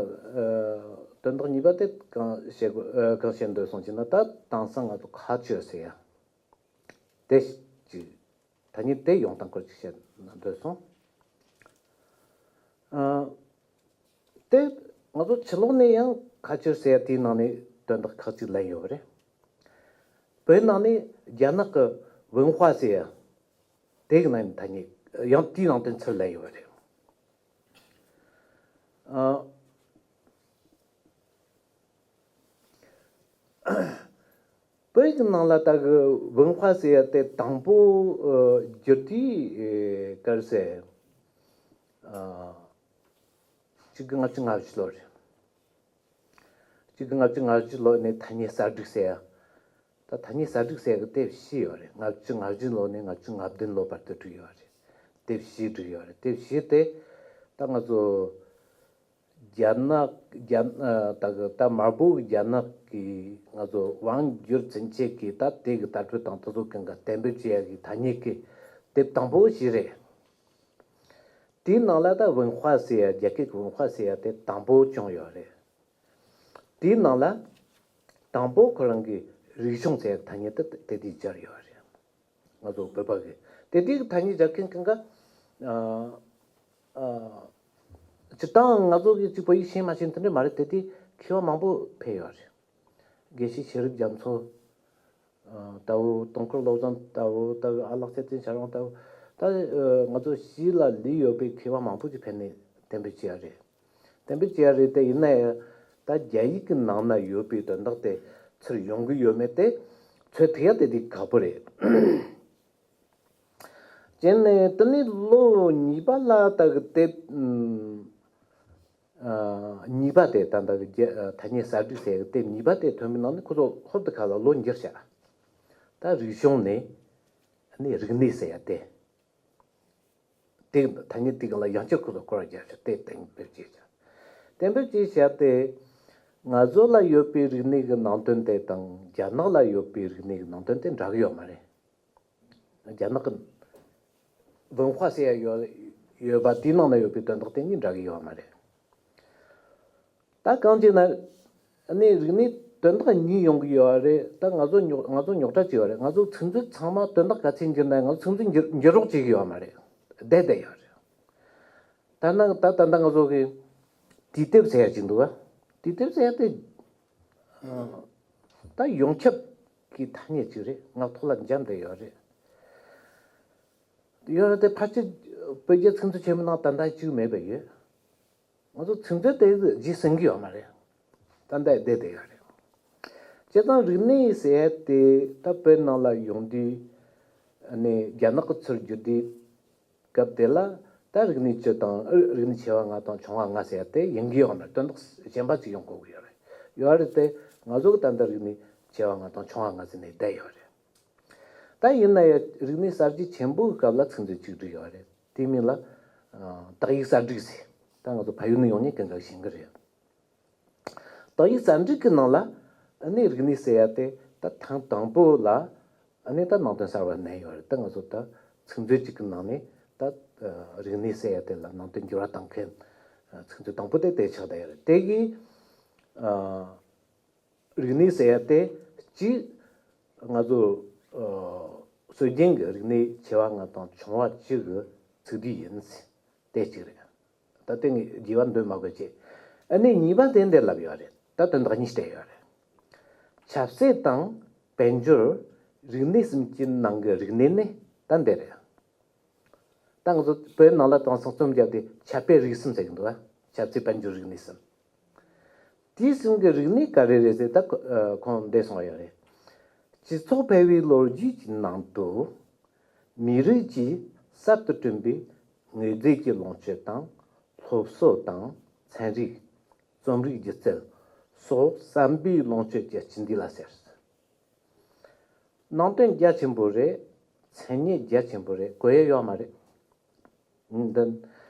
དོན་དག་གཉིས་པ་དེ་གང་བཤད་དགོས་ཨ། གང་བཤད་འདོད་སོང་ཅེ་ན། ད་དེང་སང་ང་ཚོ་ཁ་ཆོས་ཟེར་ཡ་དེ་ཅིག་ཐ་སྙད་དེ་ཡོང་སྟངས་སྐོར་ཅིག་བཤད་ན་འདོད་སོང་། ཨ། དེ་ང་ཚོ་ཕྱི་ལོགས་ནས་ཡང་ཁ་ཆོས་ཟེར་ཡ་དེའི་ནང་ནས་དོན་དག་ཁག་ཅིག་ལེན་ཡོད་པ་རེད། བོད་ནང་ནས་རྒྱ་ནག་གི་文化ཟེར་ཡ་དེ་གི་ནང་ནས་ཐ་སྙད་ཡང་དེའི་ནང་དོན་ཚུར་ལེན་ཡོད་པ་རེད། ཨ། བོད་ཀྱི་ནང་ལ་ད་གི་文化ཟེར་ཡ་དེ་དང་པོ་ཨ། བསྒྱུར་དུས་ཨེ། ག་རེ་ཟེར། ཨ། གཅིག་དགུ་ལྔ་བཅུ་ང་བཞི་ལོ་རེད། གཅིག་དགུ་ལྔ་བཅུ་ང་བཞི་ལོ་ནས་ཐ་སྙད་གསར་བསྒྲིགས་ཟེར་ཡ། ད་ཐ་སྙད་གསར་བསྒྲིགས་ཟེར་ཡ་གི་དེབ་བཞི་ཡོད་རེད། ལྔ་བཅུ་ང་བཞི་ལོ་ནས་ལྔ་བཅུ་ང་བདུན་ལོ་བར་དུ་བསྒྲིགས་ཡོད་རེད། དེབ་བཞི་བསྒྲིགས་ཡོད་རེད། དེབ་བཞི་དེ་ད་ང་ཚོ་རྒྱ་ནག་རྒྱ་ཨ། ད་གི་ད་དམར་པོ་གི་རྒྱ་ནག་གིས་ང་ཚོ་དབང་བསྒྱུར་ཚུན་ཆད་ཀྱི་ད་དེ་གི་དར་འཕེལ་དང་དེ་ཚོ་གང་ག་གཏན་འབེབས་བྱེད་ཡ་གི་ཐ་སྙད་ཀྱི་དེབ་དང་པོ་བཞི་རེད། དེའི་ནང་ལ་ད་文化ཟེར་ཡ། རྒྱ་སྐད་ཀྱི་文化ཟེར་ཡ་དེ་དང་པོ་བྱུང་ཡོད་རེད། དེའི་ནང་ལ་དང་པོ་ཁོ་རང་གི་རིག་གཞུང་ཟེར་ཡ་ཐ་སྙད་དེ་དེ་དུས་སྦྱར་ཡོད་རེད། ང་ཚོ་བོད་པ་གི་དེ་དུས་ཀྱི་ཐ་སྙད་སྦྱར་མཁན་གང་ག་ཨ། ཨ། སྤྱིར་བཏང་ང་ཚོ་གི་གཅིག་བོད་ཡིག་ཤེས་མ་ཤེས་དེ་འདྲ་མ་རེད། དེ་དུས་མཁས་པ་མང་པོ་ཕེབས་ཡོད་རེད། དགེ་བཤེས་ཤེས་རབ་རྒྱ་མཚོ། ཨ། ལྟ་བུ། དུང་དཀར་བློ་བཟང་ལྟ་བུ། ལྟ་བུ། ཨ་ལགས་ཚེ་བརྟན་ཤར་དབང་ལྟ་བུ། ད་ཨ། ང་ཚོ་ཕྱི་ལ་ལུས་ཡོད་པའི་མཁས་པ་མང་པོ་ཅིག་ཕེབས་ནས་གཏན་འབེབས་བྱས་ཡ་རེད། གཏན་འབེབས་བྱས་ཡ་རེད། དེ་ཡིན་ན་ཡང་ད་རྒྱ་ཡིག་གི་ནང་ན་ཡོད་པའི་དོན་དག་དེ་ཚུར་ཡོང་གི་ཡོད་མེད་དེ་ཚོད་ཐིག་ཡ་དེ་དེ་ཁག་པོ་རེད། བྱས་ནས་དེ་ནས་ལོ་གཉིས་པ་ལ་ད་གི་དེབ་ཨ། གཉིས་པ་དེ་ད་ལྟ་གི་རྒྱ་ཨ། ཐ་སྙད་གསར་བསྒྲིགས་ཟེར་གི་དེབ་གཉིས་པ་དེ་ཐོན་པའི་ནང་ནས་ཁོ་ཚོ་ཧོབ་ཏེ་ཁ་ལ་བློ་འགྱུར་བྱ། ད་རིག་གཞུང་ནས་ནི་རིག་གནས་ཟེར་ཡ་དེ། དེ་ཐ་སྙད་དེ་ག་ལ་ཡང་བསྐྱར་ཁོ་ཚོ་སྐོར་ར་རྒྱབ་བྱ་དེ་གཏན་འབེབས་བྱས་བྱ། གཏན་འབེབས་བྱས་བྱ་དེ་ང་ཚོ་ལ་ཡོད་པའི་རིག་གནས་ཀྱི་ནང་དོན་དེ་དང་རྒྱ་ནག་ལ་ཡོད་པའི་རིག་གནས་ཀྱི་ནང་དོན་དེ་འདྲ་གི་ཡོད་མ་རེད། རྒྱ་ནག་གི་文化ཟེར་ཡ་ཡོད་ཡོད་པ་དེའི་ནང་ན་ཡོད་པའི་དོན་དག་དེ་གཉིས་འདྲ་གི་ཡོད་མ་རེད། ད་གང་ཅི་ན་ནི་རིག་གནས་དོན་དག་གཉིས་ཡོང་གི་ཡོད་རེད། ད་ང་ཚོ་རྙོག་ང་ཚོ་རྙོག་དྲ་ཅིག་ཡོད་རེད། ང་ཚོ་ཚིག་མཛོད་ཚང་མ་དོན་དག་ག་ཚད་འགྱུར་ན་ང་ཚོ་ཚིག་མཛོད་འགྱུར་འགྱུར་རོགས་བྱེད་ཀྱི་ཡོད་མ་རེད། བསྡད་བསྡད་ཡོད་རེད། ད་ན་ད་ད་ད་ང་ཚོ་གི་དུས་དེབ་ཟེར་ཡ་ཅིག་འདུག་བ། དུས་དེབ་ཟེར་ཡ་དེ་ད་ཡོངས་ཁྱབ་ཀྱི་ཐ་སྙད་ཅིག་རེད། ངག་ཐོག་ལ་འབྱམས་བསྡད་ཡོད་རེད། ཡོད་རེད་དེ་ཕལ་ཆེར་བོད་རྒྱ་ཚིག་མཛོད་ཆེན་མོ་ནང་ད་ལྟ་བཅུག་མེད་པ་ཡོད། ང་ཚོ་ཚིག་མཛོད་དེ་རྗེས་ཟིན་གི་ཡོད་མ་རེད། ད་ལྟ་བསྡད་བསྡད་ཡོད་རེད། བྱས་ཙང་རིག་གནས་ཟེར་ཡ་དེ་ད་བོད་ནང་ལ་ཡོང་དུས་ནས་རྒྱ་ནག་གི་ཚུར་བསྒྱུར་དུས་སྐབས་དེ་ལ་ད་རིག་གནས་བཅུ་དང་རིག་གནས་ཆེ་བ་ལྔ་དང་ཆུང་བ་ལྔ་ཟེར་ཡ་དེ་ཡིན་གི་ཡོད་མ་རེད། དོན་དག་གཞན་པ་ཅིག་ཡོང་དགོས་གི་ཡོད་རེད། ཡོད་རེད་དེ་ང་ཚོ་གི་ད་ལྟ་རིག་གནས་ཆེ་བ་ལྔ་དང་ཆུང་བ་ལྔ་ཟེར་ནས་བསྡད་ཡོད་རེད། ད་ཡིན་ན་ཡང་རིག་གནས་གསར་བརྗེ་ཆེན་པོའི་སྐབས་ལ་ཚིག་མཛོད་གཅིག་བསྒྲིགས་ཡོད་རེད། དེའི་མིང་ལ་ཨ། དག་ཡིག་གསར་བསྒྲིགས་ཟེར། ད་ང་ཚོ་ཕ་ཡུལ་ནས་ཡོང་མཁན་གང་ག་ཤེས་ཀྱི་རེད། དག་ཡིག་གསར་བསྒྲིགས་ཀྱི་ནང་ལ་ཨ་ནི་རིག་གནས་ཟེར་ཡ་དེ་ད་ཐེངས་དང་པོ་ལ་ཨ་ནི་ད་ནང་དོན་གསར་བ་བསྣན་ཡོད་རེད། ད་ང་ཚོ་ད་ཚིག་མཛོད་གཅིག་གི་ནང་ནས་ད་ཨ། རིག་གནས་ཟེར་ཡ་དེ་ལ་ནང་དོན་འགྱུར་བ་གཏོང་མཁན་ཨ། ཚིག་མཛོད་དང་པོ་དེ་དེ་ཆགས་བསྡད་ཡོད་རེད། དེ་གིས་ཨ། རིག་གནས་ཟེར་ཡ་དེ་གཅིག་ང་ཚོ་ཨ། སྲོལ་རྒྱུན་གྱི་རིག་གནས་ཆེ་བ་ལྔ་དང་ཆུང་བ་བཅུ་གི་ཚིག་བསྡུས་ཡིན། དེ་གཅིག་རེད། ད་དེ་ངས་རྒྱས་པ་འདོན་མ་དགོས་ཀྱི། ཨ་ནི་གཉིས་པ་དེ་འདིར་ལབ་ཡོད་རེད། ད་དོན་དག་གཉིས་བསྡད་ཡོད་རེད། ཆབ་སྲིད་དང་དཔལ་འབྱོར། རིག་གནས་གསུམ་གྱི་ནང་གི་རིག་གནས་ནི་ད་འདི་རེད། ད་ང་ཚོ་བོད་ནང་ལ་དེང་སང་རྩོམ་བརྒྱབ་སྟེ་ཆབ་དཔལ་རིག་གསུམ་ཟེར་གྱི་འདུག་བ། ཆབ་སྲིད་དཔལ་འབྱོར་རིག་གནས་གསུམ། དེའི་གསུམ་གྱི་རིག་གནས་ག་རེ་རེད་ཟེར་ད་ཁོ་ཨ། ཁོང་འདི་གསུངས་ཡོད་རེད། སྤྱི་ཚོགས་འཕེལ་བའི་ལོ་རྒྱུས་ཀྱི་ནང་དུ་མི་རིགས་ཀྱིས་གསར་དུ་བསྐྲུན་པའི་དངོས་རྫས་ཀྱི་ལོངས་སྤྱོད་དང་ སློབ་གསོ་དང་ཚན་རིག་རྩོམ་རིག་སྒྱུ་རྩལ་སོགས་བསམ་པའི་ལོངས་སྤྱོད་ཀྱི་སྤྱི་འདུས་ལ་ཟེར། ནང་དོན་རྒྱ་ཆེན་པོ་རེད། མཚན་ཉིད་རྒྱ་ཆེན་པོ་རེད། གོ་ཡ་ཡོད་མ་རེད། འདི་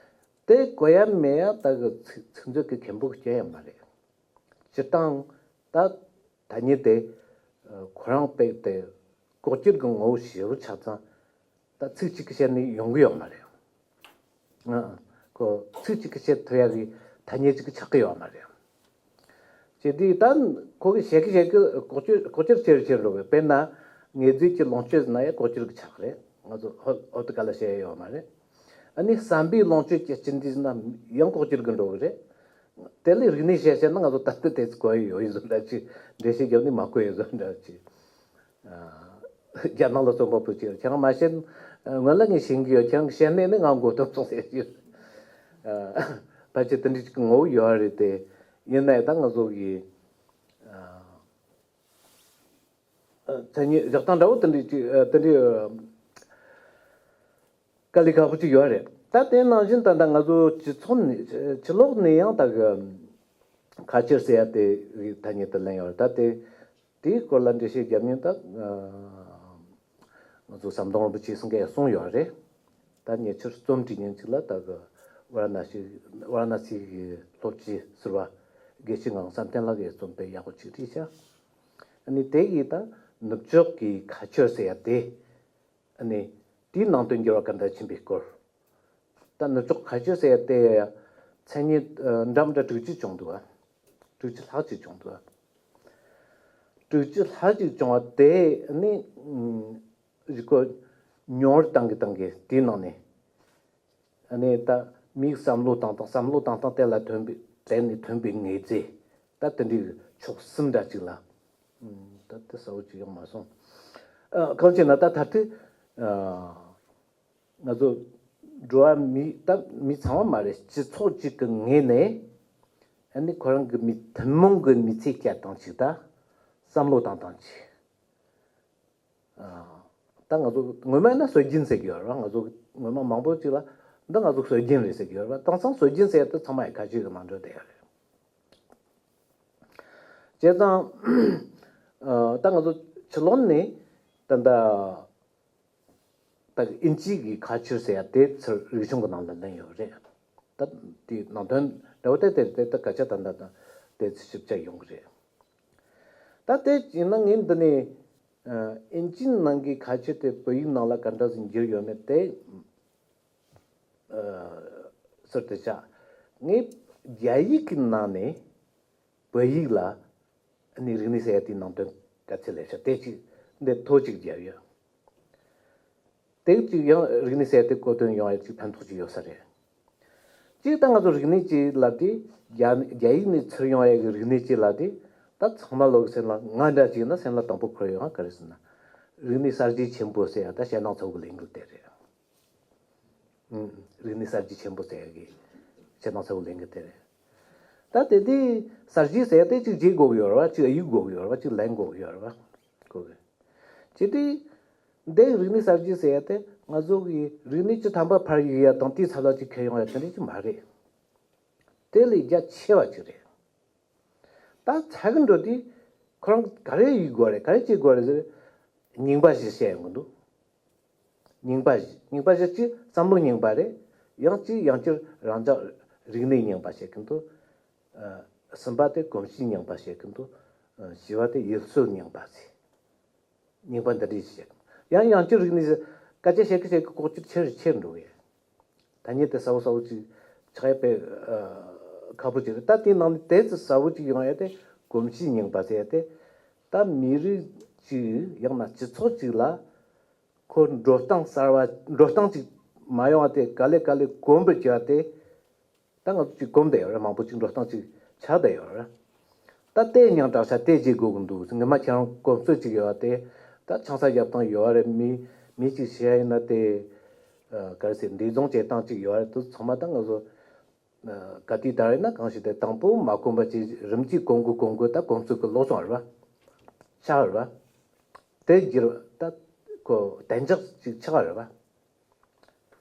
དེ་གོ་ཡ་མེད་ཡ་ད་གི་ཚིག་ཚིག་མཛོད་ཀྱི་མཁན་པོ་གི་སྐྱོན་ཡ་མ་རེད། སྤྱིར་བཏང་ད་ཐ་སྙད་དེ་ཁོ་རང་དཔེ་དེ་ལྐོག་གྱུར་གྱི་ངོ་བོ་ཞེ་པོ་ཆགས་ཙང་ད་ཚིག་གཅིག་གི་བཤད་ནས་ཡོང་གི་ཡོད་མ་རེད། ཨ། ཁོ་ཚིག་གཅིག་གིས་བཤད་ཐུབ་ཡ་གི་ཐ་སྙད་ཅིག་གི་ཆགས་ཀྱི་ཡོད་མ་རེད། བྱས་དུས་ད་ཁོ་གི་བཤད་ཀྱི་བཤད་ཀྱི་ལྐོག་གྱུར་ལྐོག་གྱུར་ཆེ་རུ་ཆེ་རུ་འགྲོ་གི། དཔེར་ན་ངེས་རྫས་ཀྱི་ལོངས་སྤྱོད་ཟེར་ན་ཡང་ལྐོག་གྱུར་གྱི་ཆགས་རེད། ང་ཚོ་ཧོ་ཧོ་ཏི་ཀ་ལ་བཤད་ཡ་ཡོད་མ་རེད། ཨ་ནི་བསམ་པའི་ལོངས་སྤྱོད་ཀྱི་སྤྱི་འདུས་ཟེར་ན་ཡང་ལྐོག་གྱུར་གྱི་འགྲོ་གི་རེད། དེ་ལས་རིག་གནས་བཤད་བཤད་ན་ང་ཚོ་ད་ལྟ་དེ་ཚོ་གོ་ཡི་ཡོད་ཡིན་བཟོ་འདྲ་ཅིག་འགྲེལ་བཤད་བརྒྱབ་ནས་མ་གོ་ཡི་བཟོ་འདྲ་ཅིག་རྒྱ་ནག་ལ་རྩོམ་པ་པོ་ཅིག་ཁྱེད་རང་མ་བཤད། སྔོན་ལ་ངས་ཤེས་ཀྱི་ཡོད། ཁྱེད་རང་གི་བཤད་ནས་ནི་ང་མགོ་སྟོན་སོང་ཟེར་གྱི་ཡོད། ཕལ་ཆེར་དེ་འདྲ་ཅིག་གི་ངོ་བོ་ཡོད་རེད་དེ། ཡིན་ནའི་ད་ང་ཚོ་གི་མཚན་ཉིད་བཞག་སྟངས་འདྲ་བོ་དེ་འདྲ་ཅིག་དེ་འདྲ། དཀའ་ལས་ཁག་པོ་ཅིག་ཡོད་རེད། ད་དེ་ནང་བཞིན་ད་ལྟ་ང་ཚོ་སྤྱི་ཚོགས་ནས་ཕྱི་ལོགས་ནས་ཡང་ད་གི་ཁ་ཆེར་ཟེར་ཡ་དེ་རིགས་ཐ་སྙད་དུ་ལེན་ཡོད་རེད། ད་དེ་དེའི་སྐོར་ལ་འགྲེལ་བཤད་བརྒྱབ་མཁན་ད་ང་ཚོ་ཟམ་གདོང་རིན་པོ་ཆེ་སེང་གེ་གསུངས་ཡོད་རེད། ད་ཉེ་ཆར་རྩོམ་བྲིས་མཁན་ཅིག་ལ་ད་གི་ཝ་ར་ཎ་སི་ཝ་ར་ཎ་སི་གི་སློབ་སྤྱི་ཟུར་པ་དགེ་བཤེས་ངག་དབང་བསམ་གཏན་ལགས་ཀྱིས་རྩོམ་དཔེ་ཡག་པོ་ཅིག་བྲིས་ཤག་ཨ་ནི་དེ་གིས་ད་ནུབ་ཕྱོགས་ཀྱི་ཁ་ཆེར་ཟེར་ཡ་དེ། ཨ་ནི་དེའི་ནང་དོན་འགྱུར་བ་ག་འདྲ་ཕྱིན་པའི་སྐོར། ད་ནུབ་ཕྱོགས་ཁ་ཆེར་ཟེར་ཡ་དེ་ཡ་མཚན་ཉིད་འདྲ་མི་འདྲ་དྲུག་ཅུ་བྱུང་འདུག་ཨ། དྲུག་ཅུ་ལྷག་ཅིག་བྱུང་འདུག་ཨ། དྲུག་ཅུ་ལྷག་ཅིག་བྱུང་བ་དེ་ནི་རིག་གོ་ཉུང་རུ་བཏང་གི་བཏང་གི་དེའི་ནང་ནས། ཨ་ནི་ད་མིའི་བསམ་བློ་བཏང་སྟངས་བསམ་བློ་བཏང་སྟངས་དེ་ལ་ཐོན་པའི་དེ་ནས་ཐོན་པའི་ངེས་རྫས་ད་དེ་འདྲའི་ཕྱོགས་གསུམ་འདྲ་ཅིག་ལ། ཨུམ། ད་དེ་གསལ་བོ་ཅིག་ཡོང་མ་སོང་། ཨ། གང་ཅི་ན་ད་ད་ལྟ་ཨ་ང་ཚོ་འགྲོ་བ་མི་ད་མི་ཚང་མ་མ་རེད། སྤྱི་ཚོགས་ཅིག་གི་ངོས་ནས་ཨ་ནི་ཁོ་རང་གི་མི་ཐུན་མོང་གི་མི་ཚེ་སྐྱེལ་སྟངས་ཅིག་ད་བསམ་བློ་བཏང་སྟངས་ཅིག་ད་ང་ཚོ་ངོ་མ་ཡིན་ན་སྲོལ་རྒྱུན་ཟེར་གྱི་ཡོད་རེད་བ། ང་ཚོ་ངོ་མ་མང་པོ་ཅིག་ལ་འདི་ང་ཚོ་སྲོལ་རྒྱུན་རེད་ཟེར་གྱི་ཡོད་རེད་བ། དེང་སང་སྲོལ་རྒྱུན་ཟེར་ཡ་དེ་ཚང་མ་ཡི་ཁ་ཅིག་གི་མ་འགྲོ་བསྡད་ཡོད་རེད། བྱས་ཙང་ད་ང་ཚོ་ཕྱི་ལོགས་ནས་ད་ལྟ་ད་ཨིན་ཇི་གི་ཁ་ཆེར་ཟེར་ཡ་དེ་ཚུར་རིག་གཞུང་གི་ནང་ལ་ལེན་ཡོད་རེད། ད་དེའི་ནང་དོན་འདྲ་བོ་དེ་དེ་དེ་ད་སྐད་ཆ་ད་ད་ད་དེ་ཚོ་ཞིབ་ཆ་ཡོང་གི་རེད། ད་དེ་ཡིན་ན་ངས་འདི་ནས་ཨ་ཨིན་ཇིའི་ནང་གི་ཁ་ཆེ་དེ་བོད་ཡིག་ནང་ལ་ག་འདྲ་ཟིག་འགྱུར་ཡོད་མེད་དེ་ཨ་ཟུར་དུ་བཞག་ངས་རྒྱ་ཡིག་གི་ནང་ནས་བོད་ཡིག་ལ་ཨ་ནི་རིག་གནས་ཟེར་ཡ་དེའི་ནང་དོན་ག་ཚད་ལས་བྱ་དེ་གཅིག་འདི་ཐོ་གཅིག་བརྒྱབ་ཡོད། དེ་གཅིག་ཡང་རིག་གནས་ཟེར་དེ་གོ་དོན་ཡོང་ཡ་གཅིག་ཕན་ཐོགས་ཅིག་ཡོད་ས་རེད། གཅིག་ད་ང་ཚོ་རིག་གནས་ཅིག་ལབ་དུས་རྒྱ་རྒྱ་ཡིག་ནས་ཚུར་ཡོང་ཡ་གི་རིག་གནས་ཅིག་ལབ་དུས་ད་ཚང་མ་ལོག་སེམས་ལ་ང་འདྲ་ཅིག་ན་སེམས་ལ་དང་པོ་འཁོར་ཡོང་ང་ག་རེ་ཟེར་ན། རིག་གནས་གསར་བརྗེ་ཆེན་པོ་ཟེར་ཡ་ད་ཞེད་སྣང་ཚ་བོ་གི་ལས་འགུལ་དེ་རེད། ཨུམ། རིག་གནས་གསར་བརྗེ་ཆེན་པོ་ཟེར་ཡ་གི་ཞེད་སྣང་ཚ་བོ་ལས་འགུལ་དེ་རེད། ད་དེ་དུས་གསར་བརྗེ་ཟེར་ཡ་དེ་གཅིག་བརྗེད་དགོས་ཀྱི་ཡོད་རེད་བ། གཅིག་གཡུག་དགོས་ཀྱི་ཡོད་རེད་བ། གཅིག་ལེན་དགོས་ཀྱི་ཡོད་རེད་བ། གོ་གི། བྱས་དུས་འདི་རིག་གནས་གསར་བརྗེ་ཟེར་ཡ་དེ་ང་ཚོ་གི་རིག་གནས་བཅུ་ཐམ་པ་ཕར་གཡུག་ཡ་དང་དེའི་ཚབ་ལ་ཅིག་ཁྱེར་ཡོང་ཡ་དེ་འདྲ་ཅིག་མ་རེད། དེ་ལས་རྒྱ་ཆེ་བ་ཅིག་རེད། ད་ཚ་གི་འགྲོ་དུས་ཁོ་རང་ག་རེ་ཡིན་དགོས་རེད། ག་རེ་བྱེད་དགོས་རེད་ཟེར། རྙིང་པ་བཞི་བཤད་ཡོང་གི་འདུག་རྙིང་པ་བཞི། རྙིང་པ་བཞི་གཅིག་བསམ་བློ་རྙིང་པ་རེད། ཡང་གཅིག་ཡང་བསྐྱར་རང་ཅག་རིག་གནས་རྙིང་པ་བཤད་ཀྱི་འདུག་ཨ། གསུམ་པ་དེ་གོམས་གཤིས་རྙིང་པ་བཤད་ཀྱི་འདུག་ཨ། བཞི་པ་དེ་ཡུལ་སྲོལ་རྙིང་པ་ཟེར། རྙིང་པ་འདི་འདྲས་ཤིག་ཡང་ཡང་བསྐྱར་རིག་གནས་སྐད་ཆ་བཤད་ཀི་བཤད་ཀི་ལྐོག་གྱུར་ཆེ་རུ་ཆེ་རུ་འགྲོ་གི། ཐ་སྙད་དེ་གསལ་བོ་གསལ་བོ་ཅིག་ཆགས་ཡ་དཔེ་ཨ་ཁག་པོ་ཅིག་རེད། ད་དེའི་ནང་ནས་དེ་ཚོ་གསལ་བོ་ཅིག་ཡོང་ཡ་དེ་གོམས་གཤིས་རྙིང་པ་ཟེར་ཡ་དེ། ད་མི་རིགས་ཅིག་ཡང་ན་སྤྱི་ཚོགས་ཅིག་ལ་ཁོ་འགྲོ་སྟངས་གསར་བ་འགྲོ་སྟངས་ཅིག་མ་ཡོང་བ་དེ་ག་ལེ་ག་ལེ་གོམས་པར་བྱས་པ་དེ། ད་ང་ཚོ་ཅིག་གོམས་བསྡད་ཡོད་རེད། མང་པོ་ཅིག་འགྲོ་སྟངས་ཅིག་ཆགས་བསྡད་ཡོད་རེད། ད་ལྟའི་ཉང་དྲག་ཆ་དེ་བརྗེད་དགོས་ཀྱི་འདུག་ངོ་མ་ཁྱེད་རང་གོམས་སྲོལ་ཅིག་ཡོད་པ་དེ། ད་ཆང་ས་བརྒྱབ་སྟངས་ཡོད་རེད། མི་མི་ཅིག་བྱས་ཡིན་ན་དེ་ཨ་ག་རེ་ཟེར་འདས་རྫོང་བྱེད་སྟངས་ཅིག་ཡོད་རེད། དེ་ཚང་མ་ད་ང་ཚོ་ཨ་ག་དུས་དར་ཡིན་ན་གང་ཞིག་དེ་དང་པོ་མ་གོམས་པ་ཅིག་རིམ་གྱིས་གོམས་དགོས་གོམས་དགོས་ད་གོམས་སྲོལ་གྱི་ལོག་སོང་རེད་པ། ཆགས་རེད་པ། དེ་བསྒྱུར་བ་ད་ཁོ་གདན་འཇགས་ཅིག་ཆགས་རེད་པ།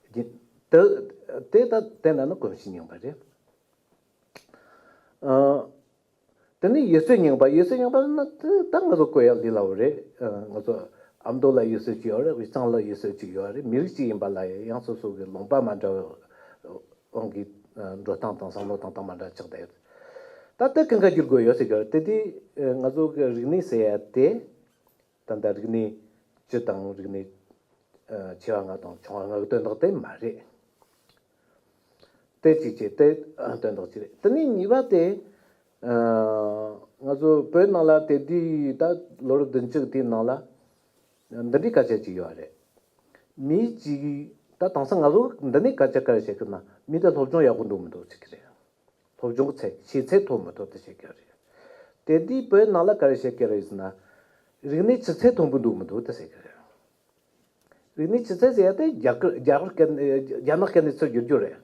རྒྱུན་དུ་དེ་ལྟ་བསྟན་ན་ནི་གོམས་གཤིས་རྙིང་པ་རེད། ཨ། དེ་ནས་ཡུལ་སྲོལ་རྙིང་པ། ཡུལ་སྲོལ་རྙིང་པ་ན་དེ་ད་ང་ཚོ་བཀོད་ཡག་ལས་སླ་བོ་རེད། ཨ། ང་ཚོ་ཨ་མདོ་ལ་ཡུལ་སྲོལ་གཅིག་ཡོད་རེད། དབུས་གཙང་ལ་ཡུལ་སྲོལ་གཅིག་ཡོད་རེད། མི་རིགས་གཅིག་ཡིན་པ་ལ་ཡང་སོ་སོ་གི་ལུང་པ་མ་འདྲ་བའི་དབང་གིས་ཨ་འགྲོ་སྟངས་དང་བསམ་བློ་བཏང་སྟངས་མ་འདྲ་ཆགས་བསྡད་ཡོད། ད་དེ་གང་ག་བསྒྱུར་དགོས་ཡོད་ཟེར་གི་རེད། དེ་དུས་ཨ་ང་ཚོ་གི་རིག་གནས་ཟེར་ཡ་དེ་ད་ལྟ་རིག་གནས་སྤྱི་དང་རིག་གནས་ཨ་ཆེ་བ་ལྔ་དང་ཆུང་བ་ལྔ་གི་དོན་དག་དེ་མ་རེད། དེ་གཅིག་བྱས་ཏེ་དོན་དག་གཅིག་རེད། དེ་ནས་གཉིས་པ་དེ། ཨ། ང་ཚོ་བོད་ནང་ལ་དེ་དུས་ད་ལོ་རབས་བདུན་ཅུ་དེའི་ནང་ལ་འདི་འདྲའི་སྐད་ཆ་གཅིག་ཡོད་རེད། མི་གཅིག་ད་དེང་སང་ང་ཚོ་འདི་ནས་སྐད་ཆ་ག་རེ་བཤད་གི་ན། མི་དེ་སློབ་སྦྱོང་ཡག་པོ་འདུག་མི་འདུག་ཟེར་གི་རེད། སློབ་སྦྱོང་གི་ཚད། ཤེས་ཚད་མཐོ་མི་མཐོ་དེ་བཤད་གི་རེད། དེ་དུས་བོད་ནང་ལ་ག་རེ་བཤད་གི་རེད་ཟེར་ན། རིག་གནས་ཆུ་ཚད་མཐོན་པོ་འདུག་མི་འདུག་དེ་བཤད་གི་རེད། རིག་གནས་ཆུ་ཚད་ཟེར་ཡ་དེ་རྒྱ་གར་རྒྱ་གར་སྐད་ནས་རྒྱ་ནག་སྐད་ནས་ཚུར་བསྒྱུར་རྒྱུ་རེད།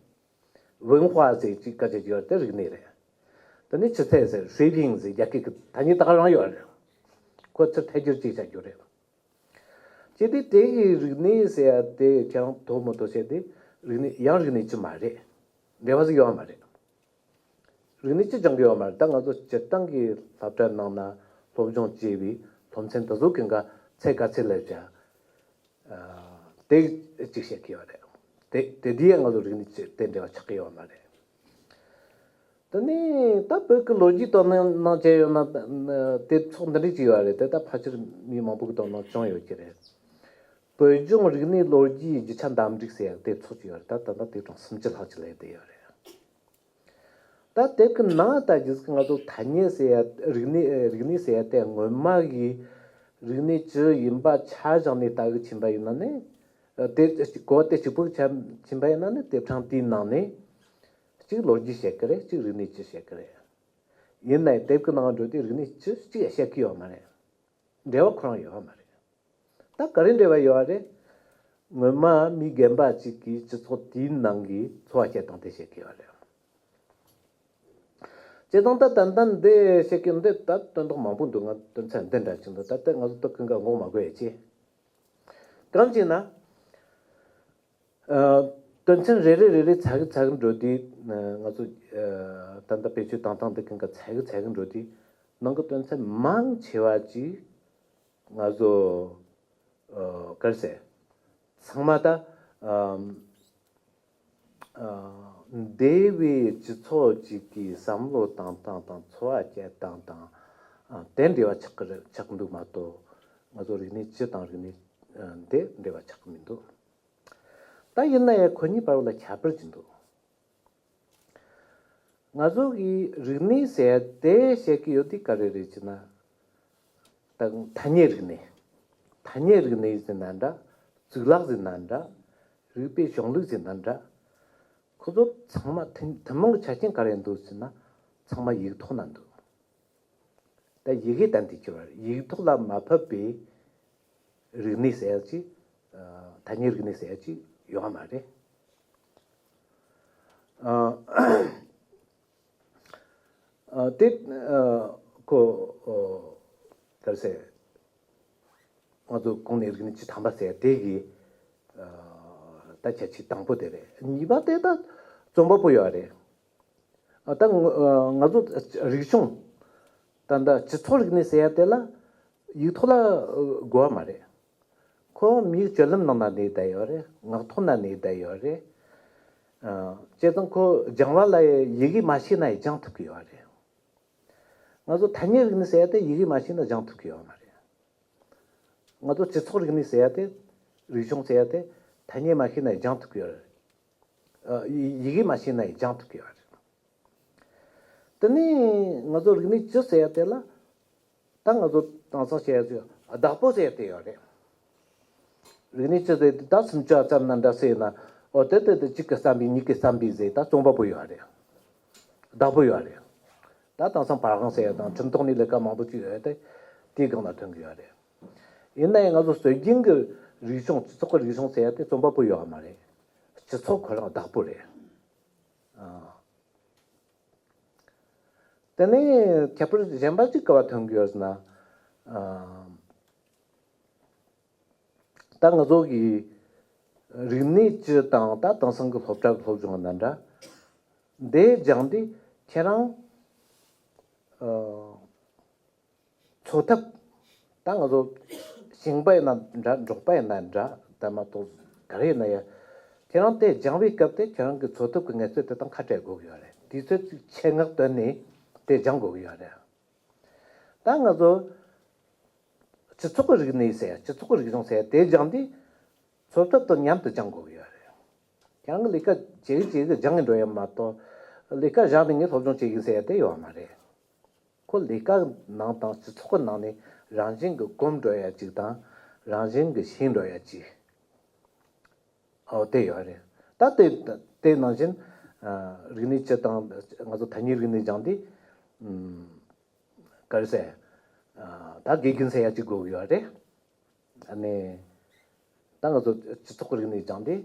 ཝུན་ཧྭ་ཟེར་གཅིག་སྐད་ཆ་བསྒྱུར་དེ་རིག་གནས་རེད། དེ་ནས་ཆུ་ཚད་ཟེར། ཧྲུའེ་ཕིང་ཟེར་རྒྱ་སྐད་ཀྱི་ཐ་སྙད་ད་ག་རང་ཡོད་རེད། ཁོ་ཚུར་ཐད་སྒྱུར་གཅིག་བྱ་རྒྱུ་རེད། ཅི་སྟེ་དེ་གི་རིག་གནས་ཟེར་ཡ་དེ་ཁྱེད་རང་མཐོ་མི་མཐོ་བཤད་དེ། རིག་གནས་ཡང་རིག་གནས་ཅིག་མ་རེད། འབྲེལ་བ་ཟིག་ཡོད་མ་རེད། རིག་གནས་ཅི་སྦྱང་གི་ཡོད་མ་རེད། ད་ང་ཚོ་སྤྱིར་བཏང་གི་སློབ་གྲྭ་ནང་ན་སློབ་སྦྱོང་བྱས་པའི་སློབ་ཚན་དེ་ཚོ་གི་འགའ་ཚད་ག་ཚད་ལ་བྱ། ཨ། དེ་གཅིག་བཤད་ཀྱི་ཡོད་རེད། དེ་དེ་དུས་ང་ཚོ་རིག་གནས་ཅི་དེ་འབྲེལ་བ་ཆགས་ཀྱི་ཡོད་མ་རེད། དེ་ནས་ད་བོད་ཀྱི་ལོ་རྒྱུས་དོ་སྣང་བྱས་ཡོད་ན། དེབ་ཚོགས་འདི་འདྲ་ཅིག་ཡོད་རེད། དེ་ད་ཕལ་ཆེར་མི་མང་པོ་གི་དོ་སྣང་བྱུང་ཡོད་ཀྱི་རེད། བོད་ལྗོངས་རིག་གནས་ལོ་རྒྱུས་རྒྱུ་ཆ་འདམ་རིགས་ཟེར་ཡག་དེབ་ཚོགས་ཅིག་ཡོད་རེད། ད་ད་ལྟ་དེབ་གྲངས་སུམ་ཅུ་ལྷག་ཅིག་སླེབས་བསྡད་ཡོད་རེད། ད་དེབ་ཀྱི་ནང་ལྟ་རྒྱུ་ཟིག་ང་ཚོ་ཐ་སྙད་ཟེར་ཡ། རིག་གནས་རིག་གནས་ཟེར་ཡ་དེ་སྔོན་མ་གི་རིག་གནས་ཅི་ཡིན་པ་ཆ་བཞག་ནས་ལྟ་གི་ཕྱིན་པ་ཡིན་ན་ནི། དེ་གོ་བ་དེ་གཅིག་པུ་ཆ་ཕྱིན་པ་ཡིན་ན་ནི། དེབ་གྲངས་དེའི་ནང་ནས་གཅིག་ལོ་རྒྱུས་བཤད་གི་རེད། གཅིག་རིག་གནས་ཅི་བཤད་གི་རེད། ཡིན་ནའི་དེབ་ཀྱི་ནང་འགྲོ་དུས་རིག་གནས་ཅི་གཅིག་བཤད་གི་ཡོད་མ་རེད། འབྲེལ་བ་ཁོ་རང་ཡོད་མ་རེད། ད་ག་རེ་འབྲེལ་བ་ཡོད་རེད། སྔོན་མ་མི་རྒན་པ་གཅིག་གིས་སྤྱི་ཚོགས་དེའི་ནང་གི་འཚོ་བ་སྐྱེལ་སྟངས་དེ་བཤད་ཀྱི་ཡོད་རེད། བྱས་ཙང་ད་ད་ལྟ་འདི་བཤད་ཀྱི་འདི་ད་དོན་དག་མང་པོ་འདུག་ང་དོན་ཚན་འདི་འདྲ་ཅིག་འདུག་ད་ལྟ་ང་ཚོ་ད་ཀུན་དགའ་ངོ་མ་དགོས་ཡ་ཅི། གང་ཅི་ན། ཨ། དོན་ཚན་རེ་རེ་རེ་རེ་ཚ་གི་ཚ་གི་འགྲོ་དུས། ཨ། ང་ཚོ་ཨ་ད་ལྟ་བེད་སྤྱོད་བཏང་སྟངས་དེ་གང་ག་ཚ་གི་ཚ་གི་འགྲོ་དུས། ནང་གི་དོན་ཚན་མང་ཆེ་བ་ཅིག་ང་ཚོ་ཨ་ག་རེ་ཟེར། ཚང་མ་ད་ཨ་ཨ་འདས་པའི་སྤྱི་ཚོགས་ཅིག་གི་བསམ་བློ་བཏང་སྟངས་དང་འཚོ་བ་སྐྱེལ་སྟངས་དང་། ཨ། དེ་འབྲེལ་བ་ཆགས་ཀྱི་རེད། ཆགས་འདུག་མ་གཏོགས་ང་ཚོ་རིག་གནས་སྤྱི་དང་རིག་གནས་ཨ་འདི་འབྲེལ་བ་ཆགས་ཀྱི་མི་འདུག་ད་ཡིན་ན་ཡང་ཁོ་གཉིས་བར་ལ་ཁྱད་པར་ཅིག་འདུག་ང་ཚོ་གིས་རིག་གནས་ཟེར་དེ་བཤད་ཀྱི་ཡོད་དེ་ག་རེ་རེད་ཅེ་ན། ད་ཐ་སྙད་རིག་གནས། ཐ་སྙད་རིག་གནས་ཟེར་ན་འདྲ། གཙུག་ལག་ཟེར་ན་འདྲ། རིག་པའི་གཞུང་ལུགས་ཟེར་ན་འདྲ། ཁོ་ཚོ་ཚང་མ་ཐུན་ཐུན་མོང་གི་ཆ་རྐྱེན་ག་རེ་འདུག་ཟེར་ན། ཚང་མ་ཡིག་ཐོག་ན་འདུག་ད་ཡི་གེ་དང་དེ་ཁྱེར་བ་རེད། ཡིག་ཐོག་ལ་མ་ཕབ་པའི་རིག་གནས་ཟེར་ཡ་ཅིག་ཨ། ཐ་སྙད་རིག་གནས་ཟེར་ཡ་ཅིག་ཡོད་མ་རེད། ཨ། ཨ། དེ་ཨ་ཁོ་ཨ་ག་རེ་ཟེར། ང་ཚོ་གོང་ནས་རིག་གནས་སྤྱི་དམ་པ་ཟེར་དེ་གི་ཨ་ད་ཁྱད་ཆོས་དང་པོ་དེ་རེད། གཉིས་པ་དེ་ད་རྩོམ་པ་པོ་ཡོད་རེད། ཨ། ད་ང་ཨ་ང་ཚོ་རིག་གཞུང་། ད་ད་སྤྱི་ཚོགས་རིག་གནས་ཟེར་ཡ་དེ་ལ་ཡིག་ཐོག་ལ་ཨ་དགོས་པ་མ་རེད། ཁོ་མིའི་སྤྱོད་ལམ་ནང་ན་གནས་བསྡད་ཡོད་རེད། ངག་ཐོག་ན་གནས་བསྡད་ཡོད་རེད། ཨ། བྱས་ཙང་ཁོ་སྦྱང་བ་ལ་ཡི་གེ་མ་ཤེས་ན་ཡང་སྦྱང་ཐུབ་ཀྱི་ཡོད་རེད། ང་ཚོ་ཐ་སྙད་རིག་གནས་ཟེར་ཡ་དེ་ཡི་གེ་མ་ཤེས་ན་སྦྱང་ཐུབ་ཀྱི་ཡོད་མ་རེད། ང་ཚོ་སྤྱི་ཚོགས་རིག་གནས་ཟེར་ཡ་དེ། རིག་གཞུང་ཟེར་ཡ་དེ་ཐ་སྙད་མ་ཤེས་ན་ཡང་སྦྱང་ཐུབ་ཀྱི་ཡོད་རེད། ཨ། ཡི་ཡི་གེ་མ་ཤེས་ན་ཡང་སྦྱང་ཐུབ་ཀྱི་ཡོད་རེད། དེ་ནས་ང་ཚོ་རིག་གནས་སྤྱི་ཟེར་ཡ་དེ་ལ། ད་ང་ཚོ་དེང་སང་བཤད་ཡ་ཚོས་བདག་པོ་ཟེར་ཡ་དེ་ཡོད་རེད། རིག་གནས་སྤྱི་ཟེར་དེ་ད་སུམ་ཅུ་ཙམ་ན་འདྲ་ཟེར་ན། འོ་དེ་དེ་དེ་གཅིག་གིས་བརྩམས་པའི་གཉིས་ཀྱིས་བརྩམས་པའི་ཟེར་ད་རྩོམ་པ་པོ་ཡོད་རེད། བདག་པོ་ཡོད་རེད། ད་དེང་སང་པར་ཁང་ཟེར་ཡ་དང་ཁྲིམས་ཐོག་ནས་ལས་ཀ་མང་པོ་ཅིག་ཡོད་དེ། དེའི་སྒང་ལ་ཐོན་གི་ཡོད་རེད། ཡིན་ན་ཡང་ང་ཚོ་སྲོལ་རྒྱུན་གྱི་རིག་གཞུང་སྤྱི་ཚོགས་ཀྱི་རིག་གཞུང་ཟེར་ཡ་དེ་རྩོམ་པ་པོ་ཡོད་མ་རེད། སྤྱི་ཚོགས་ཁོ་རང་བདག་པོ་རེད། ཨ། དེ་ནས་ཁྱད་པར་གཞན་པ་ཅིག་ག་བ་ཐོན་གི་ཡོད་ཟེར་ན། ཨ། ད་ང་ཚོ་གི་རིག་གནས་སྤྱི་དང་ད་དེང་སང་གི་སློབ་གྲྭ་སློབ་སྦྱོང་ན་འདྲ། འདི་སྦྱངས་དུས་ཁྱེད་རང་ འཚོ་ཐབས། ད་ང་ཚོ་ཞིང་པ་ཡིན་ན་འདྲ། འབྲོག་པ་ཡིན་ན་འདྲ། ད་མ་གཏོགས་ག་རེ་ཡིན་ན་ཡང་། ཁྱེད་རང་དེ་སྦྱང་བའི་སྐབས་དེ་ཁྱེད་རང་གི་འཚོ་ཐབས་ཀྱི་ངལ་རྩོལ་དེ་དང་ཁ་བྲལ་དགོས་ཀྱི་ཡོད་རེད། དུས་ཚོད་ཅིག་ཆེད་མངགས་བཏོན་ནས་དེ་སྦྱང་དགོས་ཀྱི་ཡོད་རེད། ད་ང་ཚོ་སྤྱི་ཚོགས་ཀྱི་རིག་གནས་ཟེར་ཡ། སྤྱི་ཚོགས་ཀྱི་རིག་གཞུང་ཟེར་ཡ་དེ་སྦྱངས་དུས་འཚོ་ཐབས་དང་མཉམ་དུ་སྦྱང་དགོས་ཀྱི་ཡོད་རེད། ཁྱེད་རང་གི་ལས་ཀ་བྱེད་ཀྱི་བྱེད་ཀྱི་སྦྱང་གི་འགྲོ་ཡ་མ་གཏོགས། ལས་ཀ་བཞག་ནས་ངས་སློབ་སྦྱོང་བྱེད་ཀྱི་ཟེར་ཡ་དེ་ཡོད་མ་རེད། ཁོ་ལས་ཀ་ནང་དང་སྤྱི་ཚོགས་ཀྱི་ནང་ནས་རང་བཞིན་གྱིས་གོམས་འགྲོ་ཡ་ཅིག་དང་། རང་བཞིན་གྱིས་ཤེས་འགྲོ་ཡ་ཅིག་འོ་དེ་ཡོད་རེད། ད་དེ་དེ་ནང་བཞིན་ཨ་རིག་གནས་སྤྱི་དང་ང་ཚོ་ཐ་སྙད་རིག་གནས་སྦྱངས་དུས། ཨམ། ག་རེ་ཟེར། ཨ་ད་དགེ་རྒན་ཟེར་ཡ་ཅིག་དགོས་ཀྱི་ཡོད་རེད། ཨ་ནི་ད་ང་ཚོ་སྤྱི་ཚོགས་ཀྱི་རིག་གནས་སྦྱངས་དུས།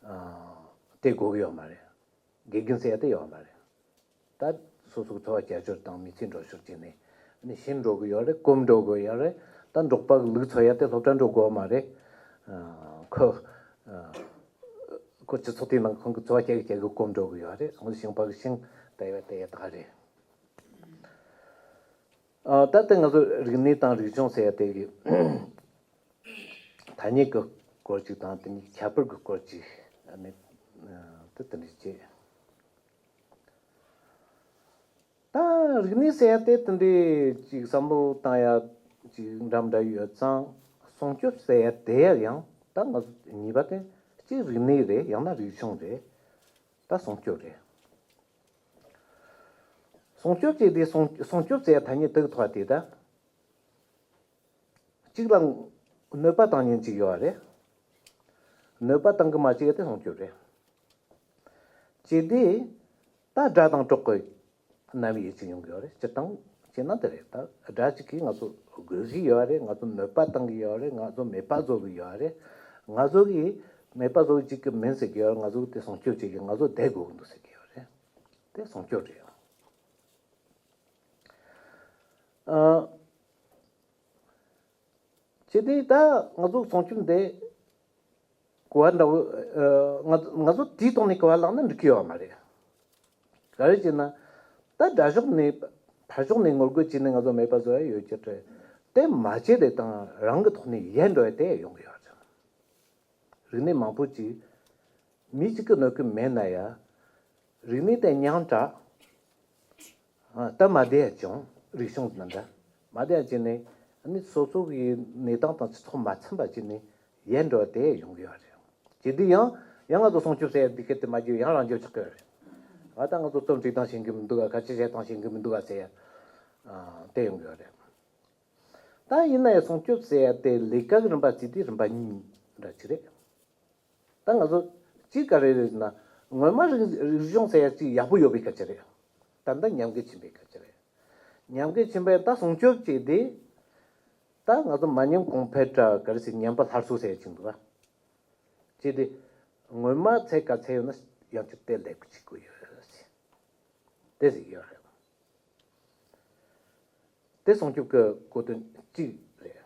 ཨ་དེ་དགོས་ཀྱི་ཡོད་མ་རེད། དགེ་རྒན་ཟེར་ཡ་དེ་ཡོད་མ་རེད། ད་སོ་སོའི་འཚོ་བ་རྒྱ་སྐྱོར་དང་མི་ཚེ་འགྲོ་ཕྱོགས་བྱས་ནས་ནི་ཤེས་འགྲོ་གི་ཡོད་རེད། གོམས་འགྲོ་གི་ཡོད་རེད། ད་འབྲོག་པ་གི་ལུག་འཚོ་ཡ་དེ་སློབ་གྲྭ་འགྲོ་དགོས་མ་རེད། ཨ་ཁོ་ཨ་ཁོ་སྤྱི་ཚོགས་དེའི་ནང་ཁོང་གི་འཚོ་བ་སྐྱེལ་གི་སྐྱེལ་གི་གོམས་འགྲོ་གི་ཡོད་རེད། ཁོང་ཞིང་པ་གི་ཤིང་དེ་ཡོད་དེ་ཡོད་ད་རེད། ཨ་ད་ལྟ་ང་ཚོ་རིག་གནས་དང་རིག་གཞུང་ཟེར་ཡ་དེ་གི་ཐ་སྙད་ཀྱི་སྐོར་ཅིག་དང་དེ་ནས་ཁྱད་པར་གྱི་སྐོར་ཅིག་ཨ་ནི་ཨ་དེ་དེ་འདྲ་བྱས། ད་རིག་གནས་ཟེར་ཡ་དེ་དེ་འདྲའི་ཅིག་བསམ་བློ་བཏང་ཡ་ཅིག་འདྲ་མི་འདྲ་ཡོད་ཙང་། སྲུང་སྐྱོབ་ཟེར་ཡ་དེ་ཡང་ད་ང་ཚོ་གཉིས་པ་དེ་གཅིག་རིག་གནས་རེད། ཡང་ན་རིག་གཞུང་རེད། ད་སྲུང་སྐྱོབ་རེད། སྲུང་སྐྱོབ་ཅེས་དེ་སྲུང་སྲུང་སྐྱོབ་ཟེར་ཡ་ཐ་སྙད་དེ་གི་ཐོག་དེ་ད། གཅིག་ལ་གནོད་པ་བཏང་མཁན་གཅིག་ཡོད་རེད། གནོད་པ་བཏང་གི་མ་བཅུག་ཡ་དེ་སྲུང་སྐྱོབ་རེད། ཅེས་དེ་ད་དགྲ་དང་གྲོགས་ཀྱི་རྣམ་དབྱེ་ཅིག་ཡོང་གི་ཡོད་རེད། སྤྱིར་བཏང་བྱས་ན་དེ་རེད། ད་དགྲ་གཅིག་གིས་ང་ཚོ་རྒོལ་གྱི་ཡོད་རེད། ང་ཚོ་གནོད་པ་བཏང་གི་ཡོད་རེད། ང་ཚོ་མེད་པ་བཟོ་གི་ཡོད་རེད། ང་ཚོ་གིས་མེད་པ་བཟོ་གི་གཅིག་གི་མིན་ཟེར་གི་ཡོད་རེད། ང་ཚོ་དེ་སྲུང་སྐྱོབ་བྱེད་གི། ང་ཚོ་བསྡད་དགོས་ཀྱི་འདུག་ཟེར་གི་ཡོད་རེད། དེ་སྲུང་སྐྱོབ་རེད། ཨ། བྱས་དུས་ད་ང་ཚོ་སྲུང་སྐྱོབ་འདི་གོ་བ་འདྲ་བོ། ཨ། ང་ང་ཚོ་དེའི་ཐོག་ནས་གོ་བ་བླངས་ན་འགྲིག་གི་ཡོད་མ་རེད། ག་རེ་བྱས་ན། ད་དགྲ་ཕྱོགས་ནས་ཕར་ཕྱོགས་ནས་ངོ་རྒོལ་བྱས་ནས་ང་ཚོ་མེད་པ་བཟོ་ཡ་ཡོད་ཀྱི་རེད། དེ་མ་བྱས་དེ་དང་རང་གི་ཐོག་ནས་ཡལ་འགྲོ་ཡ་དེ་ཡོང་གི་ཡོད་རེད། རིག་གནས་མང་པོ་ཅིག་མི་གཅིག་གིས་གནོད་ཀྱི་མེད་ན་ཡང་། རིག་གནས་དེ་ཉམས་དྲགས། ཨ། ད་མ་བསྡད་ཡ་བྱུང་། རིག་གཞུང་དང་འདྲ་མ་བསྡད་ཡ་བྱས་ནས། ཨ་ནི་སོ་སོ་གི་གནས་སྟངས་དང་སྤྱི་ཚོགས་མ་འཚམ་པ་བྱས་ནས་ཡལ་འགྲོ་བ་དེ་ཡོང་གི་ཡོད་རེད། བྱས་དུས་ཡང་ཡང་ང་ཚོ་སྲུང་སྐྱོབ་ཟེར་ཡ་འདི་སྐད་དེ་མ་བརྗོད་ཡང་རང་སྐྱོབ་ཆགས་ཀྱི་ཡོད་རེད། ཨ། ད་ང་ཚོ་རྩོམ་སྒྲིག་སྟངས་ཤེས་གི་མི་འདུག་ག་སྐད་ཆ་བཤད་སྟངས་ཤེས་གི་མི་འདུག་ག་ཟེར་ཡ། ཨ། དེ་ཡོང་གི་ཡོད་རེད། ད་ཡིན་ན་ཡང་སྲུང་སྐྱོབ་ཟེར་ཡ་དེ་ལས་ཀ་གི་རིམ་པ་བརྩིས་དུས་རིམ་པ་གཉིས་འདྲ་ཅིག་རེད། ད་ང་ཚོ་གཅིག་ག་རེ་རེད་ཟེར་ན། སྔོན་མ་རིག་རིག་གཞུང་ཟེར་ཡ་གཅིག་ཡག་པོ་ཡོད་པའི་སྐད་ཆ་རེད། ད་ལྟ་ཉམས་རྒུད་ཕྱིན་པའི་སྐད་ཆ་རེད། ཉམས་རྒུད་ཕྱིན་པའི་ད་སྲུང་སྐྱོབ་བྱས་ཏེ། ད་ང་ཚོ་མ་ཉམས་གོང་འཕེལ་འདྲ། ག་རེ་ཟེར། ཉམས་པ་སླར་གསོ་ཟེར་ཡ་གཅིག་འདུག་ག་བྱས་ཏེ། སྔོན་མ་ཚད་ག་ཚད་ཡོད་ན་ཡང་བསྐྱར་དེ་ལེགས་པོ་བྱེད་དགོས་ཡོད་ཟེར། དེ་ཟེར་གྱི་ཡོད་རེད། དེ་སྲུང་སྐྱོབ་ཀྱི་གོ་དོན་གཅིག་རེད།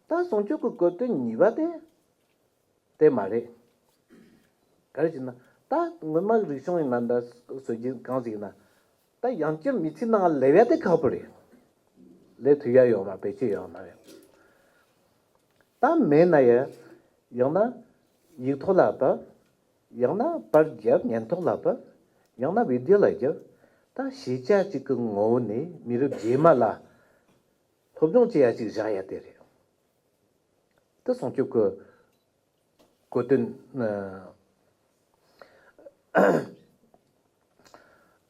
ད་སྲུང་སྐྱོབ་ཀྱི་གོ་དོན་གཉིས་པ་དེ་དེ་མ་རེད། ག་རེ་བྱས་ན། ད་སྔོན་མ་རིག་གཞུང་ཡིན་ན་འདྲ། སྲོལ་རྒྱུན་གང་ཞིག་ཡིན་ན། ད་ཡང་བསྐྱར་མི་ཚེའི་ནང་སླེབས་ཡ་དེ་ཁག་པོ་རེད། སླེབས་ཐུབ་ཡ་ཡོད་མ། བེད་སྤྱོད་ཡོད་མ་རེད། ད་མེད་ན་ཡང་། ཡང་ན་ཡིག་ཐོག་ལ་ཕབ། ཡང་ན་པར་བརྒྱབ་ཉན་ཐོག་ལ་ཕབ། ཡང་ན་བི་ཌི་ཡོ་ལ་བརྒྱབ། ད་གཞིས་ཆགས་གཅིག་གི་ངོ་བོ་ནས་མི་རབས་རྗེས་མ་ལ་སློབ་སྦྱོང་བྱེད་ཡ་ཅིག་བཞག་ཡ་དེ་རེད། དེ་སྲུང་སྐྱོབ་ཀྱི་གོ་དོན།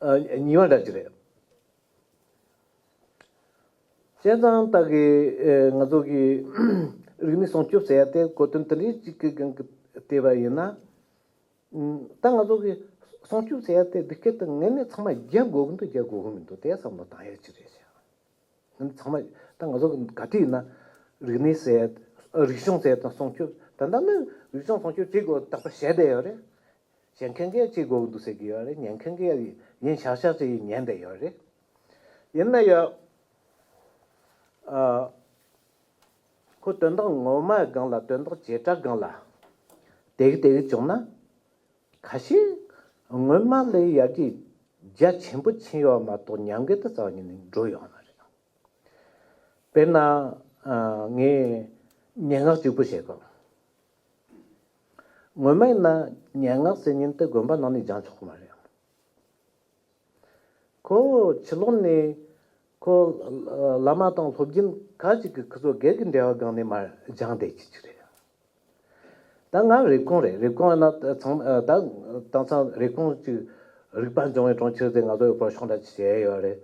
ཨ། གཉིས་པ་འདྲ་ཅིག་རེད། བྱས་ཙང་ད་གི་ཨེ་ང་ཚོ་གི་རིག་གནས་སྲུང་སྐྱོབ་ཟེར་ཡ་དེ་གོ་དོན་དེ་འདྲའི་གཅིག་གི་སྒང་གི་བལྟས་པ་ཡིན་ན། ཨུམ། ད་ང་ཚོ་གི་སྲུང་སྐྱོབ་ཟེར་ཡ་དེ་འདི་སྐད་དུ་ངེས་ནས་ཚང་མ་རྒྱབ་དགོས་ཀྱི་འདུག་རྒྱབ་དགོས་ཀྱི་མི་འདུག་དེ་བསམ་བློ་བཏང་ཡ་ཅིག་རེད་ཤག་ང་ཚང་མ་ད་ང་ཚོ་ག་དུས་ཡིན་ན་རིག་གནས་ཟེར། རིག་གཞུང་ཟེར་དང་སྲུང་སྐྱོབ། ད་ལྟ་ནི་རིག་གཞུང་སྲུང་སྐྱོབ་བྱེད་དགོས་རྟག་པར་བཤད་བསྡད་ཡོད་རེད། བཤད་མཁན་གྱིས་བྱེད་དགོས་འདུག་ཟེར་གྱི་ཡོད་རེད། ཉན་མཁན་གྱིས་ཡིན་ཤག་ཤག་ཅིག་ཉན་བསྡད་ཡོད་རེད། ཡིན་ན་ཡང་། ཨ། ཁོ་དོན་དག་ངོ་མའི་སྒང་ལ། དོན་དག་བྱེ་བྲག་སྒང་ལ་དེ་གི་དེ་གི་བྱུང་ན། ཁ་ཤས་སྔོན་མ་ལས་ཡར་རྒྱས་ རྒྱ་ཆེན་པོ་ཕྱིན་ཡོད་མ་གཏོགས་ཉམས་རྒུད་དེ་རྩ་བ་ཉིད་ནས་འགྲོ་ཡོད་མ་རེད། དཔེར་ན། ཨ། ངས་སྙན་ངག་གཅིག་པུ་བཤད་གོ། སྔོན་མ་ཡིན་ན་སྙན་ངག་ཟེར་མཁན་དེ་དགོན་པ་ནང་ནས་སྦྱང་ཆོག་གི་མ་རེད། ཁོ་ཕྱི་ལོགས་ནས་ཁོ་བླ་མ་དང་སློབ་རྒན་ཁ་ཅིག་གིས་ཁོ་ཚོ་སྒེར་གྱི་འབྲེལ་བ་སྒང་ནས་མར་སྦྱངས་བསྡད་ཀྱི་ཅིག་རེད། ད་ང་རེབ་གོང་རེད། རེབ་གོང་ཡིན་ན་ཚང་ད་དེང་སང་རེབ་གོང་ཅིག་རིག་པ་འབྱུང་བའི་གྲོང་ཁྱེར་དེ་ང་ཚོ་ཡོད་པར་ཤོང་འདྲ་ཅིག་བྱས་ཡོད་རེད།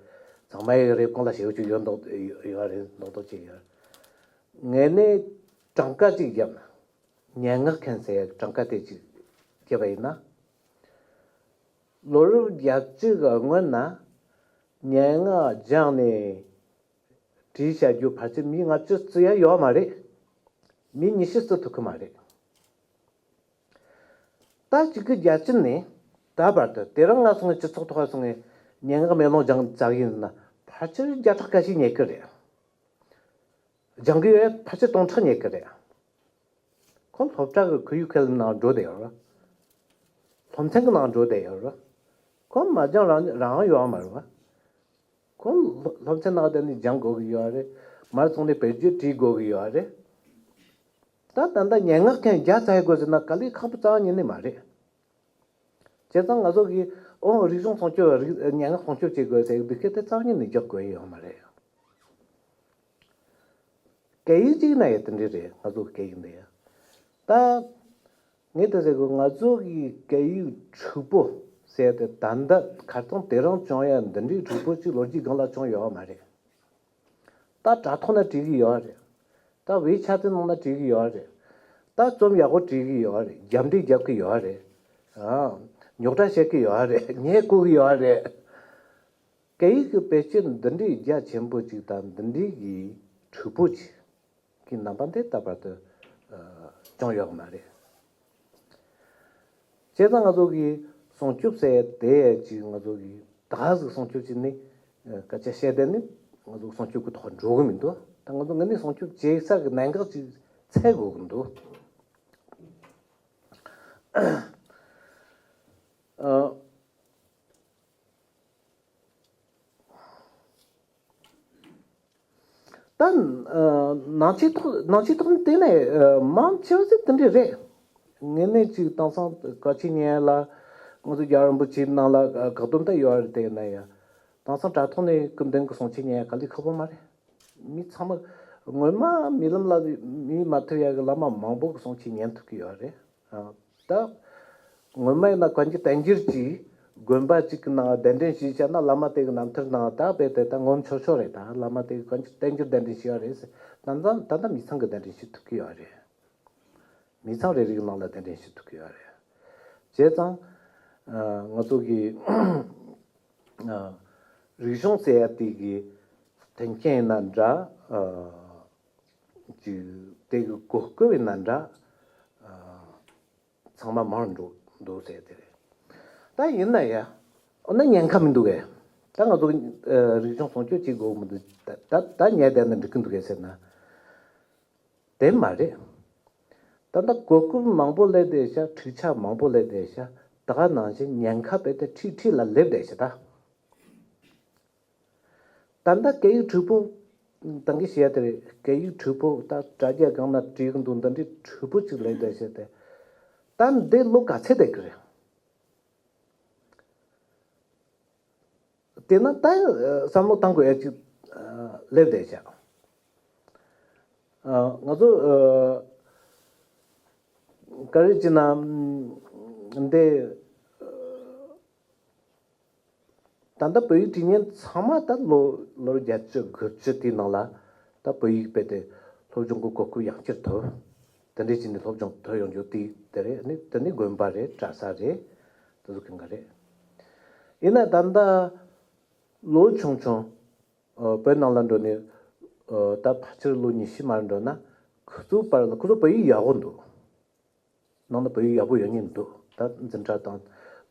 ཚང་མ་ཡི་རེབ་གོང་ལ་ཞེ་པོ་ཅིག་ཡོད་མདོག་ཡོད་རེད་མདོག་མདོག་ཅིག་ཡོད། ངས་ནས་གྲངས་ཀ་ཅིག་བརྒྱབ་ན། སྙན་ངག་མཁན་ཟེར་གྲངས་ཀ་དེ་ཅིག་བརྒྱབ་པ་ཡིན་ན། ལོ་རབས་བརྒྱད་ཅུ་གི་སྔོན་ན་སྙན་ངག་སྦྱངས་ནས་བྲིས་བྱ་རྒྱུ་ཕལ་ཆེར་མི་ལྔ་བཅུ་བརྩི་ཡ་ཡོད་མ་རེད། མི་ཉི་ཤུ་བརྩི་ཐུབ་ཀྱི་མ་རེད། ད་གཅིག་དགུ་བརྒྱད་ཅུ་ནས་ད་བར་དུ་དེ་རིང་ང་སོང་ངས་སྤྱི་ཚོགས་ཐོག་སོང་ངས་སྙན་ངག་མེ་ལོང་སྦྱངས་ཙམ་ཡིན་ན་ཕལ་ཆེར་བརྒྱ་ཕྲག་ཁ་ཤས་རྙེད་ཀྱི་རེད། སྦྱང་གི་ཡོད་ཕལ་ཆེར་སྟོང་ཕྲག་རྙེད་ཀྱི་རེད། ཁོང་སློབ་གྲྭ་གི་ཁོར་ཡུག་ཁེལ་ནང་འགྲོ་བསྡད་ཡོད་རེད། སློབ་ཚན་གི་ནང་འགྲོ་བསྡད་ཡོད་རེད། ཁོང་མ་སྦྱངས་རང་རང་ཡོད་མ་རེད་བ། ཁོང་སློབ་སློབ་ཚན་ནང་བསྡད་ནས་སྦྱང་དགོས་ཀྱི་ཡོད་རེད། མར་སོང་ནས་བེད་སྤྱོད་བྲིས་དགོས་ཀྱི་ཡོད་རེད། ད་ད་ལྟ་སྙན་ངག་མཁན་བརྒྱ་བཙལ་དགོས་ཟེར་ན་དཀའ་ལས་ཁག་པོ་རྩ་བ་ཉིད་ནས་མ་རེད། བྱས་ཙང་ང་ཚོ་གིས་ཨོ་རིག་གཞུང་སྲུང་སྐྱོབ་རིག་སྙན་ངག་སྲུང་སྐྱོབ་བྱེད་དགོས་ཟེར་གི་འདུག་གལ་ཏེ་རྩ་བ་ཉིད་ནས་རྒྱག་དགོས་ཡོད་མ་རེད། སྐད་ཡིག་གཅིག་ན་ཡང་དེ་འདྲ་རེད། ང་ཚོ་སྐད་ཡིག་འདི་ཡང་། ད་ངས་དེ་ཟེར་གི་ང་ཚོ་གི་སྐད་ཡིག་འཁྲུག་པོ་ཟེར་ཏེ་ད་ལྟ་ཁ་སང་དེ་རིང་བྱུང་ཡ་འདི་འདྲའི་འཁྲུག་པོ་ཅིག་ལོ་རྒྱུས་སྒང་ལ་བྱུང་ཡོད་མ་རེད། ད་དྲ་ཐོག་ན་བྲིས་གི་ཡོད་རེད། ད་ཝེ་ཆེ་ཊི་ནང་ན་བྲིས་གི་ཡོད་རེད། ད་རྩོམ་ཡག་པོ་བྲིས་གི་ཡོད་རེད། རྒྱབ་འདྲི་རྒྱབ་གི་ཡོད་རེད། ཨ། རྙོག་དྲ་བཤད་གི་ཡོད་རེད། ངས་གོ་གི་ཡོད་རེད། སྐད་ཡིག་གི་བེད་སྤྱོད་འདི་འདྲའི་རྒྱ་ཆེན་པོ་ཅིག་དང་འདི་འདྲའི་གི་འཁྲུག་པོ་ཅིག་གི་རྣམ་པ་འདི་ད་བར་དུ་ཨ་བྱུང་ཡོད་མ་རེད། བྱས་ཙང་ང་ཚོ་གི་སྲུང་སྐྱོབ་ཟེར་དེ་ཅིག་ང་ཚོ་གི་ད་ག་ཟིག་སྲུང་སྐྱོབ་བྱས་ནས་སྐད་ཆ་བཤད་བསྡད་ནས་ང་ཚོ་སྲུང་སྐྱོབ་ཀྱི་ཐོག་འགྲོ་གི་མི་འདུག་ད་ང་ཚོ་ངོས་ནས་སྲུང་སྐྱོབ་བྱེད་ས་གི་གནད་འགག་ཅིག་འཚོལ་དགོས་གི་འདུག་ཨ། ད་ནང་ཆོས་ཐོག་ནང་ཆོས་ཐོག་ནས་བལྟས་ན་མང་ཆེ་བ་ཞིག་དེ་འདྲ་རེད། ངས་ནས་ཅིག་དེང་སང་གལ་ཆེ་ཉན་ལ་ང་ཚོ་རྒྱལ་བ་རིན་པོ་ཆེའི་ནང་ལ་བཀག་སྡོམ་ད་ཡོད་རེད། དེ་ཡིན་ན་ཡང་དེང་སང་དྲ་ཐོག་ནས་སྐུ་མདུན་གྱི་གསུང་ཆོས་ཉན་ཡ་དཀའ་ལས་ཁག་པོ་མ་རེད། མི་ཚང་མ་སྔོན་མ་རྨི་ལམ་ལ་རྨིས་མ་ཐུབ་ཡ་གི་བླ་མ་མང་པོ་གི་གསུང་ཆོས་ཉན་ཐུབ་ཀྱི་ཡོད་རེད། ད་སྔོན་མ་ཡིན་ན་གང་ཅི་བསྟན་འགྱུར་གྱི་དགོན་པ་གཅིག་གི་ནང་གདན་འདྲེན་ཞུས་བྱས་ན་བླ་མ་དེ་གི་རྣམ་ཐར་ནང་ད་དཔེ་དེ་ད་ངོམ་ཆོག་ཆོག་རེད། ད་བླ་མ་དེ་གི་གང་ཅི་བསྟན་འགྱུར་གདན་འདྲེན་ཞུས་ཡ་རེད་ཟེར། ད་ད་ད་ད་མི་ཚང་གི་གདན་འདྲེན་ཞུ་ཐུབ་ཀྱི་ཡོད་རེད། མི་ཚང་རེ་རེ་གི་ནང་ལ་གདན་འདྲེན་ཞུ་ཐུབ་ཀྱི་ཡོད་རེད། བྱས་ཙང་ང་ཚོ་གི་རིག་གཞུང་ཟེར་ཡ་དེ་གི་མཐུན་རྐྱེན་ཡིན་ན་འདྲ། ཅིག་དེ་གི་གོ་སྐབས་ཡིན་ན་འདྲ། ཚང་མ་མར་འགྲོ་འདུག་ཟེར་དེ་རེད། ད་ཡིན་ན་ཡ། འོ་ན་ཉེན་ཁ་མི་འདུག་གས། ད་ང་ཚོ་རིག་གཞུང་སྲུང་སྐྱོབ་བྱེད་དགོས་མི་འདུག་ད་ད་ད་ཉལ་བསྡད་ན་འགྲིག་གི་འདུག་གས་ཟེར་ན། དེ་མ་རེད། ད་ལྟ་གོ་སྐབས་མང་པོ་སླེབས་བསྡད་ཤག་འཕྲུལ་ཆ་མང་པོ་སླེབས་བསྡད་ཤག་ད་ག་ནང་བཞིན་ཉེན་ཁ་རྦད་དེ་ཁྲིག་ཁྲིག་ལ་སླེབས་བསྡད་ཤག་ད། ད་ལྟ་སྐད་ཡིག་འཁྲུག་པོ་ད་གིན་བཤད་དེ་རེད། སྐད་ཡིག་འཁྲུག་པོ་ད་དྲ་རྒྱ་སྒང་ན་བྲིས་གི་འདུག་འདི་འདྲའི་འཁྲུག་པོ་ཅིག་སླེབས་བསྡད་ཤག་དེ། ད་འདི་ལོ་ག་ཚད་བསྡད་གི་རེད། དེ་ན་ད་བསམ་བློ་བཏང་དགོས་ཡ་ཅིག་སླེབས་བསྡད་ཤག་ང་ཚོ་ག་རེ་བྱས་ན་འདི་ད་ལྟ་བོད་ཡིག་བྲིས་མཁན་ཚང་མ་ད་ལོ་ལོ་བརྒྱད་ཅུ་དགུ་བཅུ་དེའི་ནང་ལ་ད་བོད་ཡིག་རྦད་དེ་སློབ་སྦྱོང་གི་གོ་སྐབས་ཡང་བསྐྱར་ཐོབ། དེ་འདྲས་བྱས་ནས་སློབ་སྦྱོང་ཐོབ་ཡོང་རྒྱུ་དེ་དེ་རེད། ཨ་ནི་དེ་ནི་དགོན་པ་རེད། གྲྭ་ས་རེད། དེ་ཚོ་གང་ག་རེད། ཡིན་ན་ད་ལྟ་ལོ་ཆུང་ཆུང་བོད་ནང་ལ་འགྲོ་ནས་ད་ཕལ་ཆེར་ལོ་ཉི་ཤུ་མར་འགྲོ་ན་ཁོ་ཚོའི་བར་ལ་ཁོ་ཚོ་བོད་ཡིག་ཡག་པོ་འདུག་ནང་ན་བོད་ཡིག་ཡག་པོ་ཡོད་ཉིན་འདུག་ད་འཛིན་གྲྭ་དང་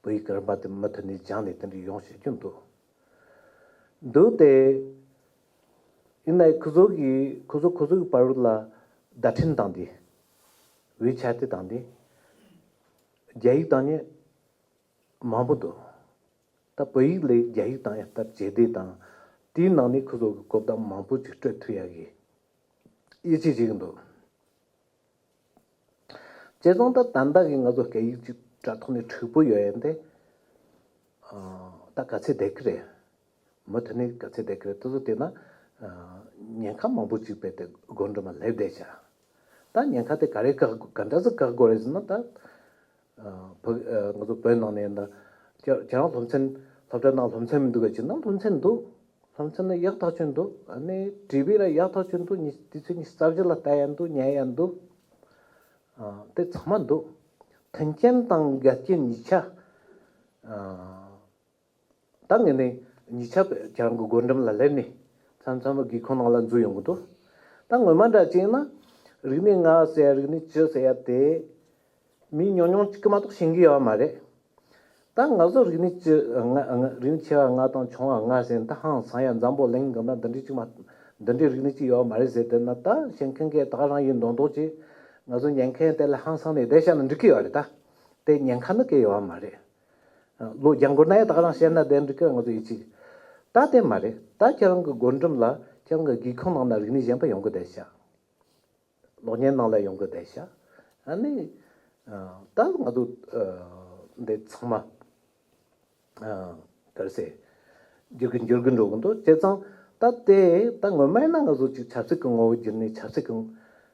བོད་ཡིག་གི་རིམ་པ་དེ་མུ་མཐུད་ནས་སྦྱངས་ནས་དེ་འདྲ་ཡོང་བྱེད་རྒྱུ་འདུག་འདུག་སྟེ། ཡིན་ནའི་ཁོ་ཚོ་གི་ཁོ་ཚོ་ཁོ་ཚོ་གི་བར་ལ་བརྡ་འཕྲིན་བཏང་དེ། ཝེ་ཆེ་ཊི་བཏང་དེ། རྒྱ་ཡིག་བཏང་ནས་མང་པོ་འདུག་ད་བོད་ཡིག་ལས་རྒྱ་ཡིག་དང་ཡང་སྟབས་བཅས་ཏེ་དང་། དེའི་ནང་ནས་ཁོ་ཚོ་གི་གོ་བརྡ་མང་པོ་ཅིག་སྤྲོད་ཐུབ་ཡ་གི་ཡིད་ཆེས་བྱེད་ཀྱི་འདུག་བྱས་ཙང་ད་ད་ལྟ་གི་ང་ཚོ་སྐད་ཡིག་ཅིག་དྲ་ཐོག་ནས་འཁྲུག་པོ་ཡོད་ཡན་དེ། ཨ། ད་ག་ཚད་བསྡད་ཀྱི་རེད། མུ་མཐུད་ནས་ག་ཚད་བསྡད་ཀྱི་རེད། དེ་ཚོ་བལྟས་ན། ཨ། ཉེན་ཁ་མང་པོ་ཅིག་རྦད་དེ་སྒོ་འགྲམ་ལ་སླེབས་བསྡད་ཤག་ད་ཉེན་ཁ་དེ་ག་རེ་བཀག་ག་འདྲ་ཟིག་བཀག་དགོས་རེད་ཟེར་ན། ད། ཨ། བོད། ཨ། ང་ཚོ་བོད་ནང་ནས་ད་ཁྱེད་ཁྱེད་རང་སློབ་ཚན། སློབ་གྲྭ་ནང་སློབ་ཚན་མི་འདུག་ག་ཅིག་ན། སློབ་ཚན་འདུག་སློབ་ཚན་ནི་ཡག་ཐག་ཆོད་འདུག་ཨ་ནི་བྲིས་པ་ལ་ཡག་ཐག་ཆོད་འདུག་ཉི་དུས་ཚོད་ཉི་ཤུ་རྩ་བཞི་ལ་ལྟ་ཡ་འདུག་ཉན་ཡ་འདུག་ཨ། དེ་ཚང་མ་འདུག་མཐུན་རྐྱེན་དང་འགལ་རྐྱེན་གཉིས་ཆ། ཨ། ད་ངས་ནི་གཉིས་ཆ་ཁྱེད་རང་གི་སྒོ་འགྲམ་ལ་སླེབས་ནས་མཚམས་མཚམས་སྒེའུ་ཁུང་ནང་ལ་འཛུལ་ཡོང་གི་འདུག་ད་ངོ་མ་འདྲ་བྱས་ན། རིག་གནས་ལྔ་ཟེར་ཡ། རིག་གནས་བཅུ་ཟེར་ཡ་དེ་མི་ཉུང་ཉུང་གཅིག་གིས་མ་གཏོགས་ཤེས་ཀྱི་ཡོད་མ་རེད། ད་ང་ཚོ་རིག་གནས་བཅུ། ལྔ། ལྔ། རིག་གནས་ཆེ་བ་ལྔ་དང་ཆུང་བ་ལྔ་ཟེར། ད་ཧང་སང་ཡ། འཛམ་བུ་གླིང་གི་ནང་འདི་འདྲའི་ཅིག་མ། འདི་འདྲའི་རིག་གནས་ཅིག་ཡོད་མ་རེད་ཟེར། དེ་ན་ད་ཤེས་མཁན་གྱིས་ད་ག་རང་ཡིན་མདོག་མདོག་བྱས། ང་ཚོ་ཉན་མཁན་དེ་ལ་ཧང་སང་ནས་བསྡད་བཞག་ན་འགྲིག་གི་ཡོད་རེད། ད་དེ་ཉེན་ཁ་ནི་གང་ཡང་ཡོད་མ་རེད། ལོ་རྒྱག་དགོས་ན་ཡང་ད་ག་རང་བཤད་ན་དེ་འགྲིག་གི། ང་ཚོ་ཡིད་ཆེས། ད་དེ་མ་རེད། ད་ཁྱེད་རང་གི་སྒོ་འགྲམ་ལ། ཁྱེད་རང་གི་སྒེའུ་ཁུང་ནང་ན་རིག་གནས་གཞན་པ་ཡོང་གི་བསྡད་ཤག་གློག་བརྙན་ནང་ལ་ཡོང་གི་བསྡད་ཤག་ཨ་ནི། ཨ། ད་ང་ཚོ། ཨ། འདི་ཚང་མ། ཨ། ག་རེ་ཟེར། འགྱུར་གི་འགྱུར་གི་འགྲོ་གི་འདུག་བྱས་ཙང་ད་དེ་ད་ངོ་མ་ཡིན་ན་ང་ཚོ་ཅིག་ཆབ་སྲིད་ཀྱི་ངོ་བོ་བསྒྱུར་ནས་ཆབ་སྲིད་ཀྱི།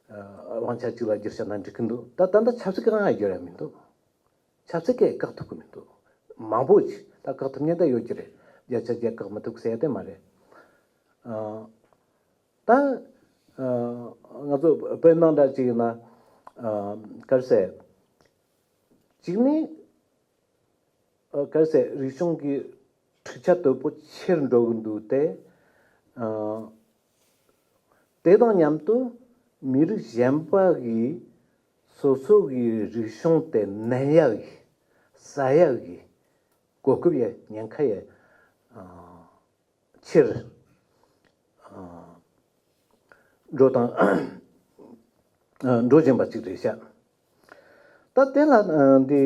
ཨ། དབང་ཆ་ཅིག་ལ་བསྒྱུར་བྱས་ན་འགྲིག་གི་འདུག་ད་ད་ལྟ་ཆབ་སྲིད་ཀྱི་དབང་ཡང་བསྒྱུར་ཡ་མི་འདུག་ཆབ་སྲིད་ཀྱིས་བཀག་ཐུབ་ཀྱི་མི་འདུག་མང་པོ་ཅིག་ད་བཀག་ཐུབ་མཁན་ད་ཡོད་ཀྱི་རེད། བརྒྱ་ཆ་བརྒྱ་བཀག་མི་ཐུབ་ཟེར་ཡ་དེ་མ་རེད། ཨ། ད། ཨ། ང་ཚོ་བོད་ནང་འདྲ་ཅིག་ཡིན་ན། ཨ། ག་རེ་ཟེར། གཅིག་ནི། ཨ། ག་རེ་ཟེར། རིག་གཞུང་གི་འཁྲུག་ཆ་དོད་པོ་ཆེར་འགྲོ་གི་འདུག་སྟེ། ཨ། དེ་དང་མཉམ་དུ་མི་རིགས་གཞན་པ་གིས་སོ་སོ་གི་རིག་གཞུང་དེ་ནན་ཡག་གི། ཟ་ཡག་གི། གོ་སྐབས་ཡ། ཉེན་ཁ་ཡ། ཨ། ཆེར། ཨ། འགྲོ་དང་། ཨ། འགྲོ་བཞིན་པ་ཅིག་རེད་ཤག་ད་དེ་ལ། ཨ། འདི།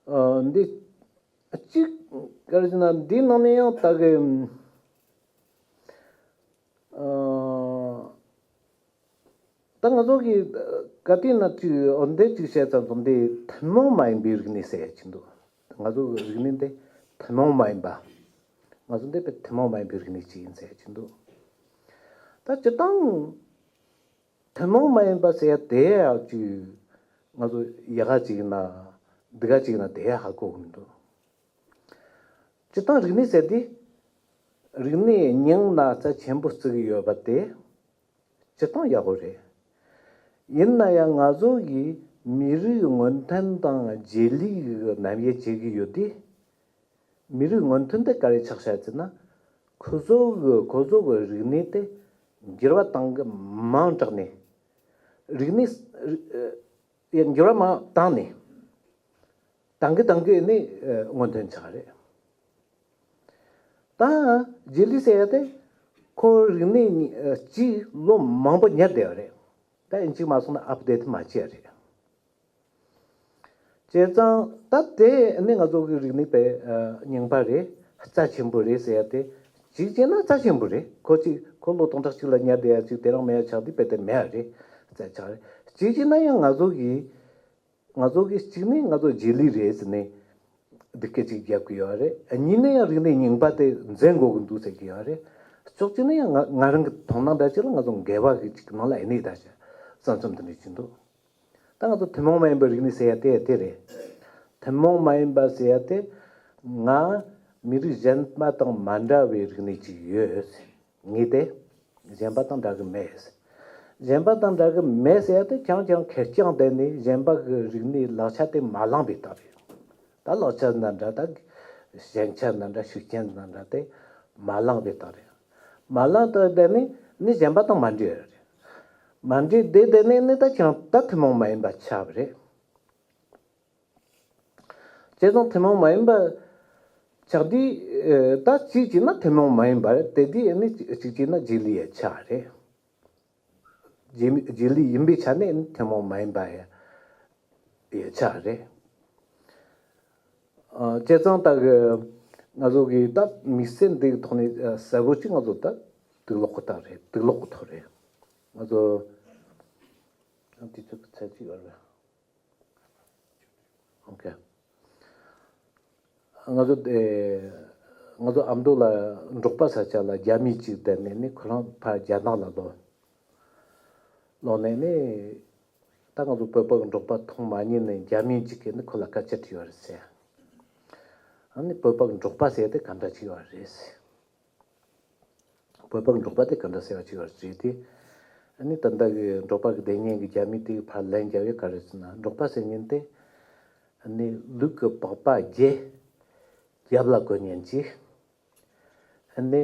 ཨ། འདི་གཅིག་ག་རེ་ཟེར་ན། འདི་ནང་ནས་ཡང་ད་གི། ཨ། ད་ང་ཚོ་གི་ག་དུས་ན་ཅིག་འོ་འདི་ཅིག་བཤད་ཙམ་དུ། འདི་ཐུན་མོང་མ་ཡིན་པའི་རིག་གནས་ཟེར་ཡ་ཅིག་འདུག་ང་ཚོ་གི་རིག་གནས་འདི་ཐུན་མོང་མ་ཡིན་པ། ང་ཚོ་འདི་དཔེ་ཐུན་མོང་མ་ཡིན་པའི་རིག་གནས་ཅིག་ཡིན་ཟེར་ཡ་ཅིག་འདུག་ད་སྤྱིར་བཏང་ཐུན་མོང་མ་ཡིན་པ་ཟེར་ཡ་དེ་ཡ་ཅིག་ང་ཚོ་ཡག་ག་ཅིག་ཡིན་ན་སྡུག་ག་ཅིག་ཡིན་ན་དེ་ཡ་ཧ་གོ་གི་མི་འདུག་སྤྱིར་བཏང་རིག་གནས་ཟེར་དུས། རིག་གནས་རྙིང་ན་རྩ་ཆེན་པོ་བརྩི་གི་ཡོད་པ་དེ་སྤྱིར་བཏང་ཡག་པོ་རེད། ཡིན་ན་ཡང་ང་ཚོ་གིས་མི་རིགས་སྔོན་ཐོན་དང་རྗེས་ལུས་ཀྱི་རྣམ་དབྱེ་འབྱེད་ཀྱི་ཡོད་དུས། མི་རིགས་སྔོན་ཐོན་དེ་ག་རེ་ཆགས་བཞག་ཟེར་ན། ཁོ་ཚོ་གི་ཁོ་ཚོ་གི་རིག་གནས་དེ་འགྱུར་བ་བཏང་གི་མང་དྲགས་ནས། རིག་གནས། ཨ། ཡ། འགྱུར་བ་མང་བཏང་ནས། བཏང་གི་བཏང་གི་ནས། ཨ། སྔོན་ཐོན་ཆགས་རེད། ད་རྗེས་ལུས་ཟེར་ཡ་དེ་ཁོ་རིག་གནས་གཅིག་ལོ་མང་པོ་ཉར་བསྡད་ཡོད་རེད། ད་ཡིན་གཅིག་མ་སོང་ན་ཨབ་ཌེཊ་མ་བྱས་རེད། བྱས་ཙང་ད་དེ་ནི་ང་ཚོ་གི་རིག་གནས་དཔེ། ཨ། རྙིང་པ་རེད། རྩ་ཆེན་པོ་རེད་ཟེར་ཡ་དེ། གཅིག་བྱས་ན་རྩ་ཆེན་པོ་རེད། ཁོ་གཅིག་ཁོ་ལོ་སྟོང་ཕྲག་གཅིག་ལ་ཉར་བསྡད་ཡ་ཅིག་དེ་རིང་མེད་ཡ་ཆགས་དུས་དཔེ་དེ་མེད་ཡ་རེད། རྩ་ཆགས་རེད། གཅིག་བྱས་ན་ཡང་ང་ཚོ་གི། ང་ཚོ་གི་གཅིག་ནི་ང་ཚོ་རྗེས་ལུས་རེད་ཟེར་ནས་སྡུག་སྐད་ཅིག་རྒྱབ་ཀྱི་ཡོད་རེད། གཉིས་ནི་ཡང་རིག་གནས་རྙིང་པ་དེ་འཛིན་དགོས་ཀྱི་འདུག་ཟེར་གྱི་ཡོད་རེད། ཕྱོགས་གཅིག་ནི་ཡང་ང་ང་རང་གི་མཐོང་སྣང་འདྲ་ཅིག་ལ་ང་ཚོ་འགལ་བ་གི་ཅིག་ནང་ལ་ཨེ་གནས་ད་ཅིག་བསམ་བསམ་དེ་འདྲ་ཅིག་འདུག་ད་ང་ཚོ་ཐུན་མོང་མ་ཡིན་པའི་རིག་གནས་ཟེར་ཡ་དེ་དེ་རེད། ཐུན་མོང་མ་ཡིན་པ་ཟེར་ཡ་དེ། ང་མི་རིགས་གཞན་པ་དང་མ་འདྲ་བའི་རིག་གནས་ཅིག་ཡོད། ངས་དེ་གཞན་པ་དང་འདྲ་གི་མེད། གཞན་པ་དང་འདྲ་གི་མེད་ཟེར་ཡ་དེ་ཁྱང་ཁྱང་ཁེར་རྐྱང་བསྡད་ནས་གཞན་པ་གི་རིག་གནས་ལག་ཆ་དེ་མ་བླངས་པའི་རྟགས་རེད། ད་ལག་ཆ་འདྲ་འདྲ། ད་ཞན་ཆ་འདྲ་འདྲ། ཤུགས་རྐྱེན་འདྲ་འདྲ་དེ་མ་བླངས་པའི་རྟགས་རེད། མ་བླངས་རྟགས་བསྡད་ནས་ནི་གཞན་པ་དང་མ་འདྲེས་རེད། མ་འདྲེས་བསྡད་བསྡད་ནས་ནི་ད་ཁྱང་ད་ཐུན་མོང་མ་ཡིན་པ་ཆགས་པ་རེད། བྱས་ཙང་ཐུན་མོང་མ་ཡིན་པ་ཆགས་དུས། ཨ། ད་གཅིག་བྱས་ན་ཐུན་མོང་མ་ཡིན་པ་རེད། དེ་དུས་ཨ་ནི་གཅིག་བྱས་ན་རྗེས་ལུས་ཡ་ཆགས་རེད། རྗེས་རྗེས་ལུས་ཡིན་པའི་ཆ་ནས་ཐུན་མོང་མ་ཡིན་པ་ཡི་ཡི་ཆ་རེད། ཨ། བྱས་ཙང་ད་གི་ང་ཚོ་གི་ད་དམིགས་བསལ་འདི་གི་ཐོག་ནས་ཨ་གསལ་པོ་ཅིག་ང་ཚོ་ད་དུག་ལོག་གི་རྟགས་རེད། དུག་ལོག་གི་ཐོག་རེད། ང་ཚོ་དུས་ཚོད་ཀྱི་ཚད་ཅིག་ཡོད་རེད། ཨོ་ཁེ། ང་ཚོ་དེ་ང་ཚོ་ཨ་མདོ་ལ་འབྲོག་པ་ས་ཆ་ལ་རྒྱ་མི་གཅིག་བསྡད་ནས་ནི་ཁོ་རང་ཕར་རྒྱ་ནག་ལ་ལོག་ལོག་ནས་ནི། ད་ང་ཚོ་བོད་པ་གི་འབྲོག་པ་མཐོང་མ་མྱོང་ནས་རྒྱ་མི་གཅིག་གིས་ནི་ཁོ་ལ་སྐད་ཆ་དྲིས་པ་རེད་ཟེར། ཨ་ནི་བོད་པ་གི་འབྲོག་པ་ཟེར་དེ་ག་འདྲ་ཅིག་ཡོད་རེད་ཟེར། བོད་པ་གི་འབྲོག་པ་དེ་ག་འདྲ་ཟེར་བ་ཅིག་ཡོད་རེད་དེ། ཨ་ནི་ད་ལྟ་གི་འབྲོག་པ་གི་སྡེ་གཉིས་ཀྱི་རྒྱ་མི་དེ་གི་ཕར་ལན་རྒྱབ་ཡོད་ག་རེ་ཟེར་ན། འབྲོག་པ་ཟེར་མཁན་དེ་ཨ་ནི་ལུག་གི་པགས་པ་བརྒྱད་རྒྱབ་ལ་གོན་མཁན་ཅིག་ཨ་ནི་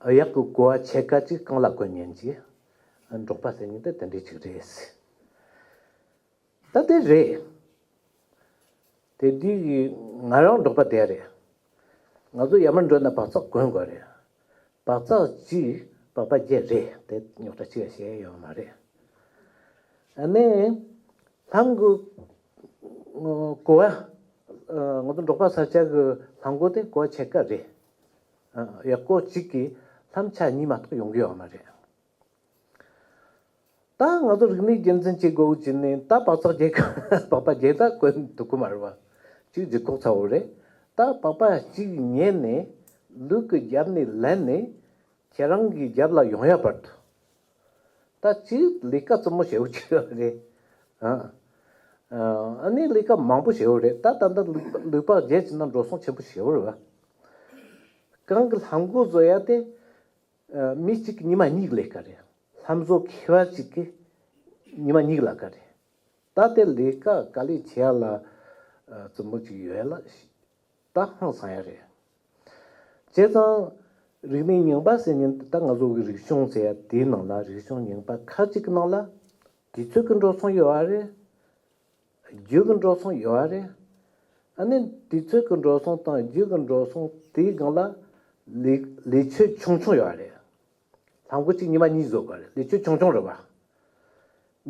གཡག་གི་ཀོ་བ་ཕྱེད་ཀ་ཅིག་རྐང་ལ་གོན་མཁན་ཅིག་འབྲོག་པ་ཟེར་མཁན་དེ་དེ་འདྲ་ཅིག་རེད། ད་དེ་རེད། དེ་དུས་ང་རང་འབྲོག་པ་དེ་རེད། ང་ཚོ་ཡར་མར་འགྲོ་ན་བག་ཚགས་གོན་དགོས་རེད། བག་ཚགས་གཅིག་པགས་པ་བརྒྱད་རེད། དེ་རྙོག་དྲ་གཅིག་ཡང་བཤད་ཡ་ཡོད་མ་རེད། ཨ་ནི་ལྷམ་གི་ཀོ་བ། ང་ཚོ་འབྲོག་པ་ས་ཆ་གི་ལྷམ་གོག་དེ་ཀོ་བ་ཕྱེད་ཀ་རེད། གཡག་ཀོ་གཅིག་གིས་ལྷམ་ཆ་གཉིས་མ་གཏོགས་ཡོང་གི་ཡོད་མ་རེད། ད་ང་ཚོ་རིག་གནས་རྒྱུན་འཛིན་བྱེད་དགོས་ཀྱི་ནི་ད་བག་ཚགས་རྒྱག་གི་པགས་པ་བརྒྱད་ད་གོན་ཐུབ་ཀྱི་མ་རེད་བ། གཅིག་ལྗིད་ཁོག་ཚ་བོ་རེད། ད་པགས་པ་གཅིག་ཉལ་ནས་ལུག་གི་རྒྱབ་ནས་ལེན་ནས་ཁྱེད་རང་གི་རྒྱབ་ལ་ཡོང་ཡ་བར་དུ། ད་གཅིག་ལས་ཀ་རྩུབ་མོ་བྱེད་དགོས་ཀྱི་ཡོད་རེད། ཨ། ཨ་ནི་ལས་ཀ་མང་པོ་བྱེད་དགོས་རེད། ད་ད་ལྟ་ལུག་ལུག་པགས་བརྒྱད་བྱས་ན་འགྲོ་སོང་ཆེན་པོ་བྱེད་དགོས་རེད་བ། གང་གི་ལྷམ་གོག་བཟོ་ཡ་དེ། མི་གཅིག་གི་ཉི་མ་གཉིས་ཀྱི་ལས་ཀ་རེད། ལྷམ་བཟོ་མཁས་པ་གཅིག་གི་ཉི་མ་གཉིས་ཀྱི་ལས་ཀ་རེད། ད་དེ་ལས་ཀ་དཀའ་ལས་ཆེ་ཡ་ལ་རྩུབ་མོ་གཅིག་ཡོད་ལ་ད་ཧང་སང་ཡ་རེད། བྱས་ཙང་རིག་གནས་རྙིང་པ་ཟེར་མཁན་ད་ང་ཚོ་གི་རིག་གཞུང་ཟེར་ཡ་དེའི་ནང་ལ་རིག་གཞུང་རྙིང་པ་ཁ་ཅིག་གི་ནང་ལ་དུས་ཚོད་ཀྱི་འགྲོ་སོང་ཡོད་པ་རེད། རྒྱུ་གི་འགྲོ་སོང་ཡོད་པ་རེད། ཨ་ནི་དུས་ཚོད་ཀྱི་འགྲོ་སོང་དང་རྒྱུ་གི་འགྲོ་སོང་དེའི་སྒང་ལ་ལས་ལས་ཆོད་ཆུང་ཆུང་ཡོད་པ་རེད། ལྷམ་གོག་གཅིག་ཉི་མ་གཉིས་བཟོ་དགོས་རེད། ལས་ཆོད་ཆུང་ཆུང་རེད་བ།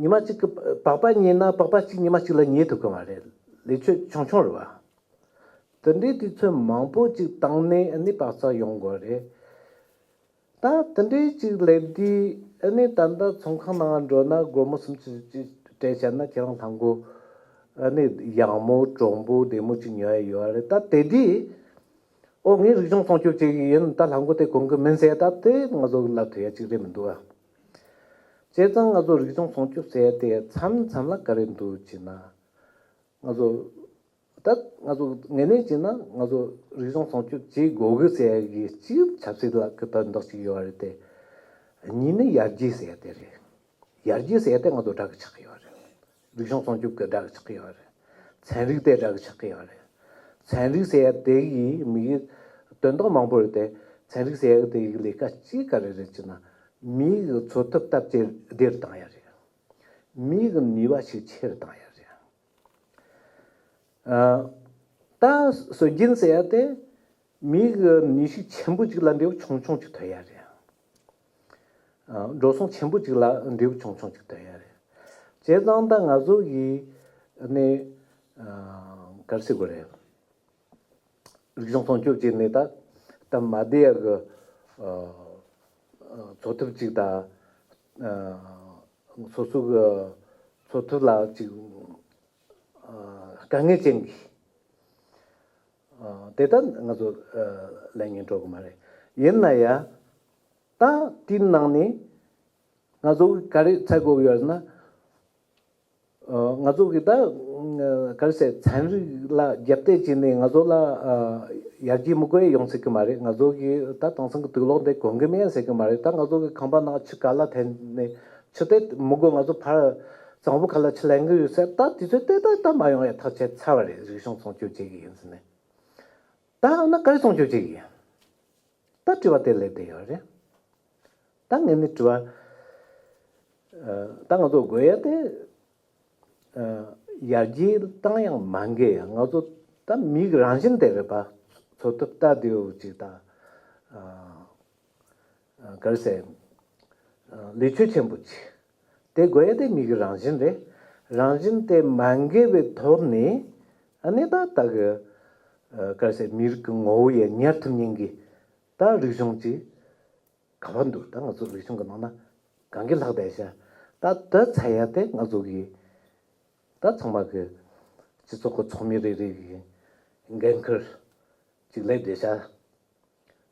ཉི་མ་གཅིག་གི་པགས་པ་ཉལ་ན་པགས་པ་གཅིག་ཉི་མ་གཅིག་ལ་ཉལ་ཐུབ་ཀྱི་མ་རེད། ལས་ཆོད་ཆུང་ཆུང་རེད་བ། དེ་འདྲའི་དུས་ཚོད་མང་པོ་ཅིག་བཏང་ནས་ཨ་ནི་བག་ཚ་ཡོང་དགོས་རེད། ད་དེ་འདྲའི་ཅིག་ལས་དུས་ཨ་ནི་ད་ལྟ་ཚོང་ཁང་ནང་འགྲོ་ན་སྒོར་མོ་སུམ་ཅུ་ཅིག་སྤྲད་བྱས་ན་ཁྱེད་རང་ལྷམ་གོག་ཨ་ནི་ཡང་མོ་དྲོན་པོ་བདེ་མོ་ཅིག་ཉོ་ཡ་ཡོད་རེད། ད་དེ་དུས་ཨོ་ངས་རིག་གཞུང་སྲུང་སྐྱོབ་བྱེད་ཀྱི་ཡིན། ད་ལྷམ་གོག་དེ་གོན་གི་མིན་ཟེར་ད་དེ་ང་ཚོ་ལབ་ཐུབ་ཡ་ཅིག་རེད་མི་འདུག་ཨ། བྱས་ཙང་ང་ཚོ་རིག་གཞུང་སྲུང་སྐྱོབ་ཟེར་ཡ་དེ་མཚམས་མཚམས་ལ་ག་རེ་འདུག་ཅེ་ན། ང་ཚོ་ད་ང་ཚོ་ངོས་ནས་བྱས་ན་ང་ཚོ་རིག་གཞུང་སྲུང་སྐྱོབ་བྱེད་དགོས་གི་ཟེར་ཡ་གི་གཅིག་ཆབ་སྲིད་ལ་གི་དོན་དག་ཅིག་ཡོད་རེད་དེ། གཉིས་ནི་ཡར་རྒྱས་ཟེར་ཡ་དེ་རེད། ཡར་རྒྱས་ཟེར་ཡ་དེ་ང་ཚོ་དགྲ་གི་ཆགས་ཀྱི་ཡོད་རེད། རིག་གཞུང་སྲུང་སྐྱོབ་གི་དགྲ་གི་ཆགས་ཀྱི་ཡོད་རེད། ཚན་རིག་དེ་དགྲ་གི་ཆགས་ཀྱི་ཡོད་རེད། ཚན་རིག་ཟེར་ཡ་དེ་གི་མི་གི་དོན་དག་མང་པོ་རེད་དེ། ཚན་རིག་ཟེར་ཡ་དེ་གི་ལས་ཀ་གཅིག་ག་རེ་རེད་ཅེ་ན། མི་གི་འཚོ་ཐབས་སྟབས་བདེ་རུ་བཏང་ཡ་རེད། མི་གི་ནུས་པ་ཤུགས་ཆེ་རུ་བཏང་ཡ་རེད། ཨ། ད་སྲོལ་རྒྱུན་ཟེར་ཡ་དེ་མི་གི་ནུས་ཤུགས་ཆེན་པོ་ཅིག་ལ་འབྲས་བུ་ཆུང་ཆུང་ཅིག་ཐོན་ཡ་རེད། ཨ། འགྲོ་སོང་ཆེན་པོ་ཅིག་ལ་འབྲས་བུ་ཆུང་ཆུང་ཅིག་ཐོན་ཡ་རེད། བྱས་ཙང་ད་ང་ཚོ་གི་ནི་ཨ། ག་རེ་ཟེར་དགོས་རེད། རིག་གཞུང་སྲུང་སྐྱོབ་བྱས་ནས་ད་སྟབས་མ་བདེ་ཡ་གི་ཨ། ཨ། འཚོ་ཐབས་ཅིག་དང་ཨ། སོ་སོ་གི་འཚོ་ཐབས་ལ་ཅིག་ཨ། དཀའ་ངལ་ཅན་གྱི་ཨ། དེ་ལྟར་ང་ཚོ་ཨ། ལས་ངན་འགྲོ་གི་མ་རེད། ཡིན་ན་ཡང་ད་དེའི་ནང་ནས་ང་ཚོ་ག་རེ་འཚོལ་དགོས་ཀྱི་ཡོད་ན། ཨ། ང་ཚོ་གི་ད་ག་རེ་ཟེར། ཚན་རིག་ལ་རྒྱབ་གཏད་བྱས་ནས་ང་ཚོ་ལ་ཨ། ཡར་རྒྱས་མི་དགོས་ཡ་ཡོང་སྲིད་གི་མ་རེད། ང་ཚོ་གི་ད་དེང་སང་གི་དུག་ལོག་འདི་གོན་གི་མེད་ཟེར་གི་མ་རེད། ད་ང་ཚོ་གི་ཁང་པ་ནང་ཆུ་ག་ལ་འཐེན་ནས་ཆུ་དེ་མི་དགོས། ང་ཚོ་ཕར་གཙང་པོ་ཁ་ལ་ཆུ་ལེན་གི་ཡོད་ཟེར། ད་དུས་ཚོད་དེ་ད་ད་མ་ཡོང་ཡ་ཐག་བཅད་ཚར་བ་རེད། རིག་གཞུང་སྲུང་སྐྱོབ་བྱེད་གི་ཡིན་ཟེར་ནས། ད་ཨ་ན་ག་རེ་སྲུང་སྐྱོབ་བྱེད་གི་ཡིན། ད་དྲི་བ་དེ་སླེབས་བསྡད་ཡོད་རེད། ད་ངས་ནི་དྲི་བ། ཨ། ད་ང་ཚོ་དགོས་ཡ་དེ། ཨ། ཡར་རྒྱས་བཏང་ཡང་མ་འགལ་ཡང་ང་ཚོ་ད་མིའི་རང་བཞིན་དེ་རེད་པ། འཚོ་ཐབས་ལྟ་བདེ་བོ་ཅིག་དང་། ཨ། ཨ། ག་རེ་ཟེར། ཨ། ལས་ཆོད་ཆེན་པོ་ཅིག་དེ་དགོས་ཡ་དེ་མི་གི་རང་བཞིན་རེད། རང་བཞིན་དེ་མ་འགལ་བའི་ཐོག་ནས་ཨ་ནི་ད་ལྟ་གི་ཨ་ག་རེ་ཟེར། མི་རིགས་ཀྱི་ངོ་བོ་ཡ་ཉར་ཐུབ་མཁན་གྱི་ད་རིག་གཞུང་ཅིག་ག་པར་འདུག་ད་ང་ཚོ་རིག་གཞུང་གི་ནང་ན་གང་གི་ལྷག་བསྡད་ཤག་ད་དེ་འཚོལ་ཡ་དེ་ང་ཚོ་གི་ད་ཚང་མ་གི་སྤྱི་ཚོགས་ཀྱི་ཚོགས་མི་རེ་རེ་གི་འགན་ཁུར་ཅིག་སླེབས་བསྡད་ཤག་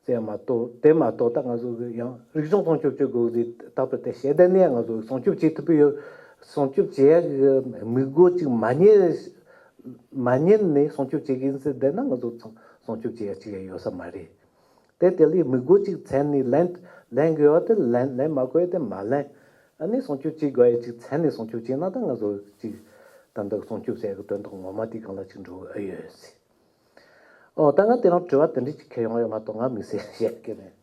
ཟེར་མ་གཏོགས། དེ་མ་གཏོགས་ད་ང་ཚོ་གི་ཡང་རིག་གཞུང་སྲུང་སྐྱོབ་བྱེད་དགོས་ཟེར། རྟག་པར་དེ་ཞེ་དྲག་ནས་ང་ཚོ་སྲུང་སྐྱོབ་བྱེད་ཐུབ་ཀྱི་ཡོད། སྲུང་སྐྱོབ་བྱེད་ཡ་གི་དམིགས་སྒོ་ཅིག་མ་རྙེད། མ་རྙེད་ནས་སྲུང་སྐྱོབ་བྱེད་ཀྱི་ཡིན་ཟེར་བསྡད་ན་ང་ཚོ་སྲུང་སྐྱོབ་བྱེད་ཡ་ཅིག་ཡང་ཡོད་ས་མ་རེད། དེ་དེ་ལས་དམིགས་སྒོ་ཅིག་བཙལ་ནས་ལེན་ལེན་དགོས་ཡ་དེ་ལེན། ལེན་མ་དགོས་ཡ་དེ་མ་ལེན། ཨ་ནི་སྲུང་སྐྱོབ་བྱེད་དགོས་ཡ་ཅིག་བཙལ་ནས་སྲུང་སྐྱོབ་བྱས་ན་ད་ང་ཚོ་ཅིག་ད་ལྟ་སྲུང་སྐྱོབ་ཟེར་ཡ་གི་དོན་དག་ངོ་མ་དེ་སྒང་ལ་ཅིག་འགྲོ་གི་ཨེ་ཡོད་ཟེར། ཨོ་ད་ང་དེ་རིང་དྲི་བ་དེ་འདྲ་ཅིག་འཁྱེར་ཡོང་ཡོད་མ་གཏོགས་ང་དམིགས་བསལ་བཤད་ཀྱི་མེད།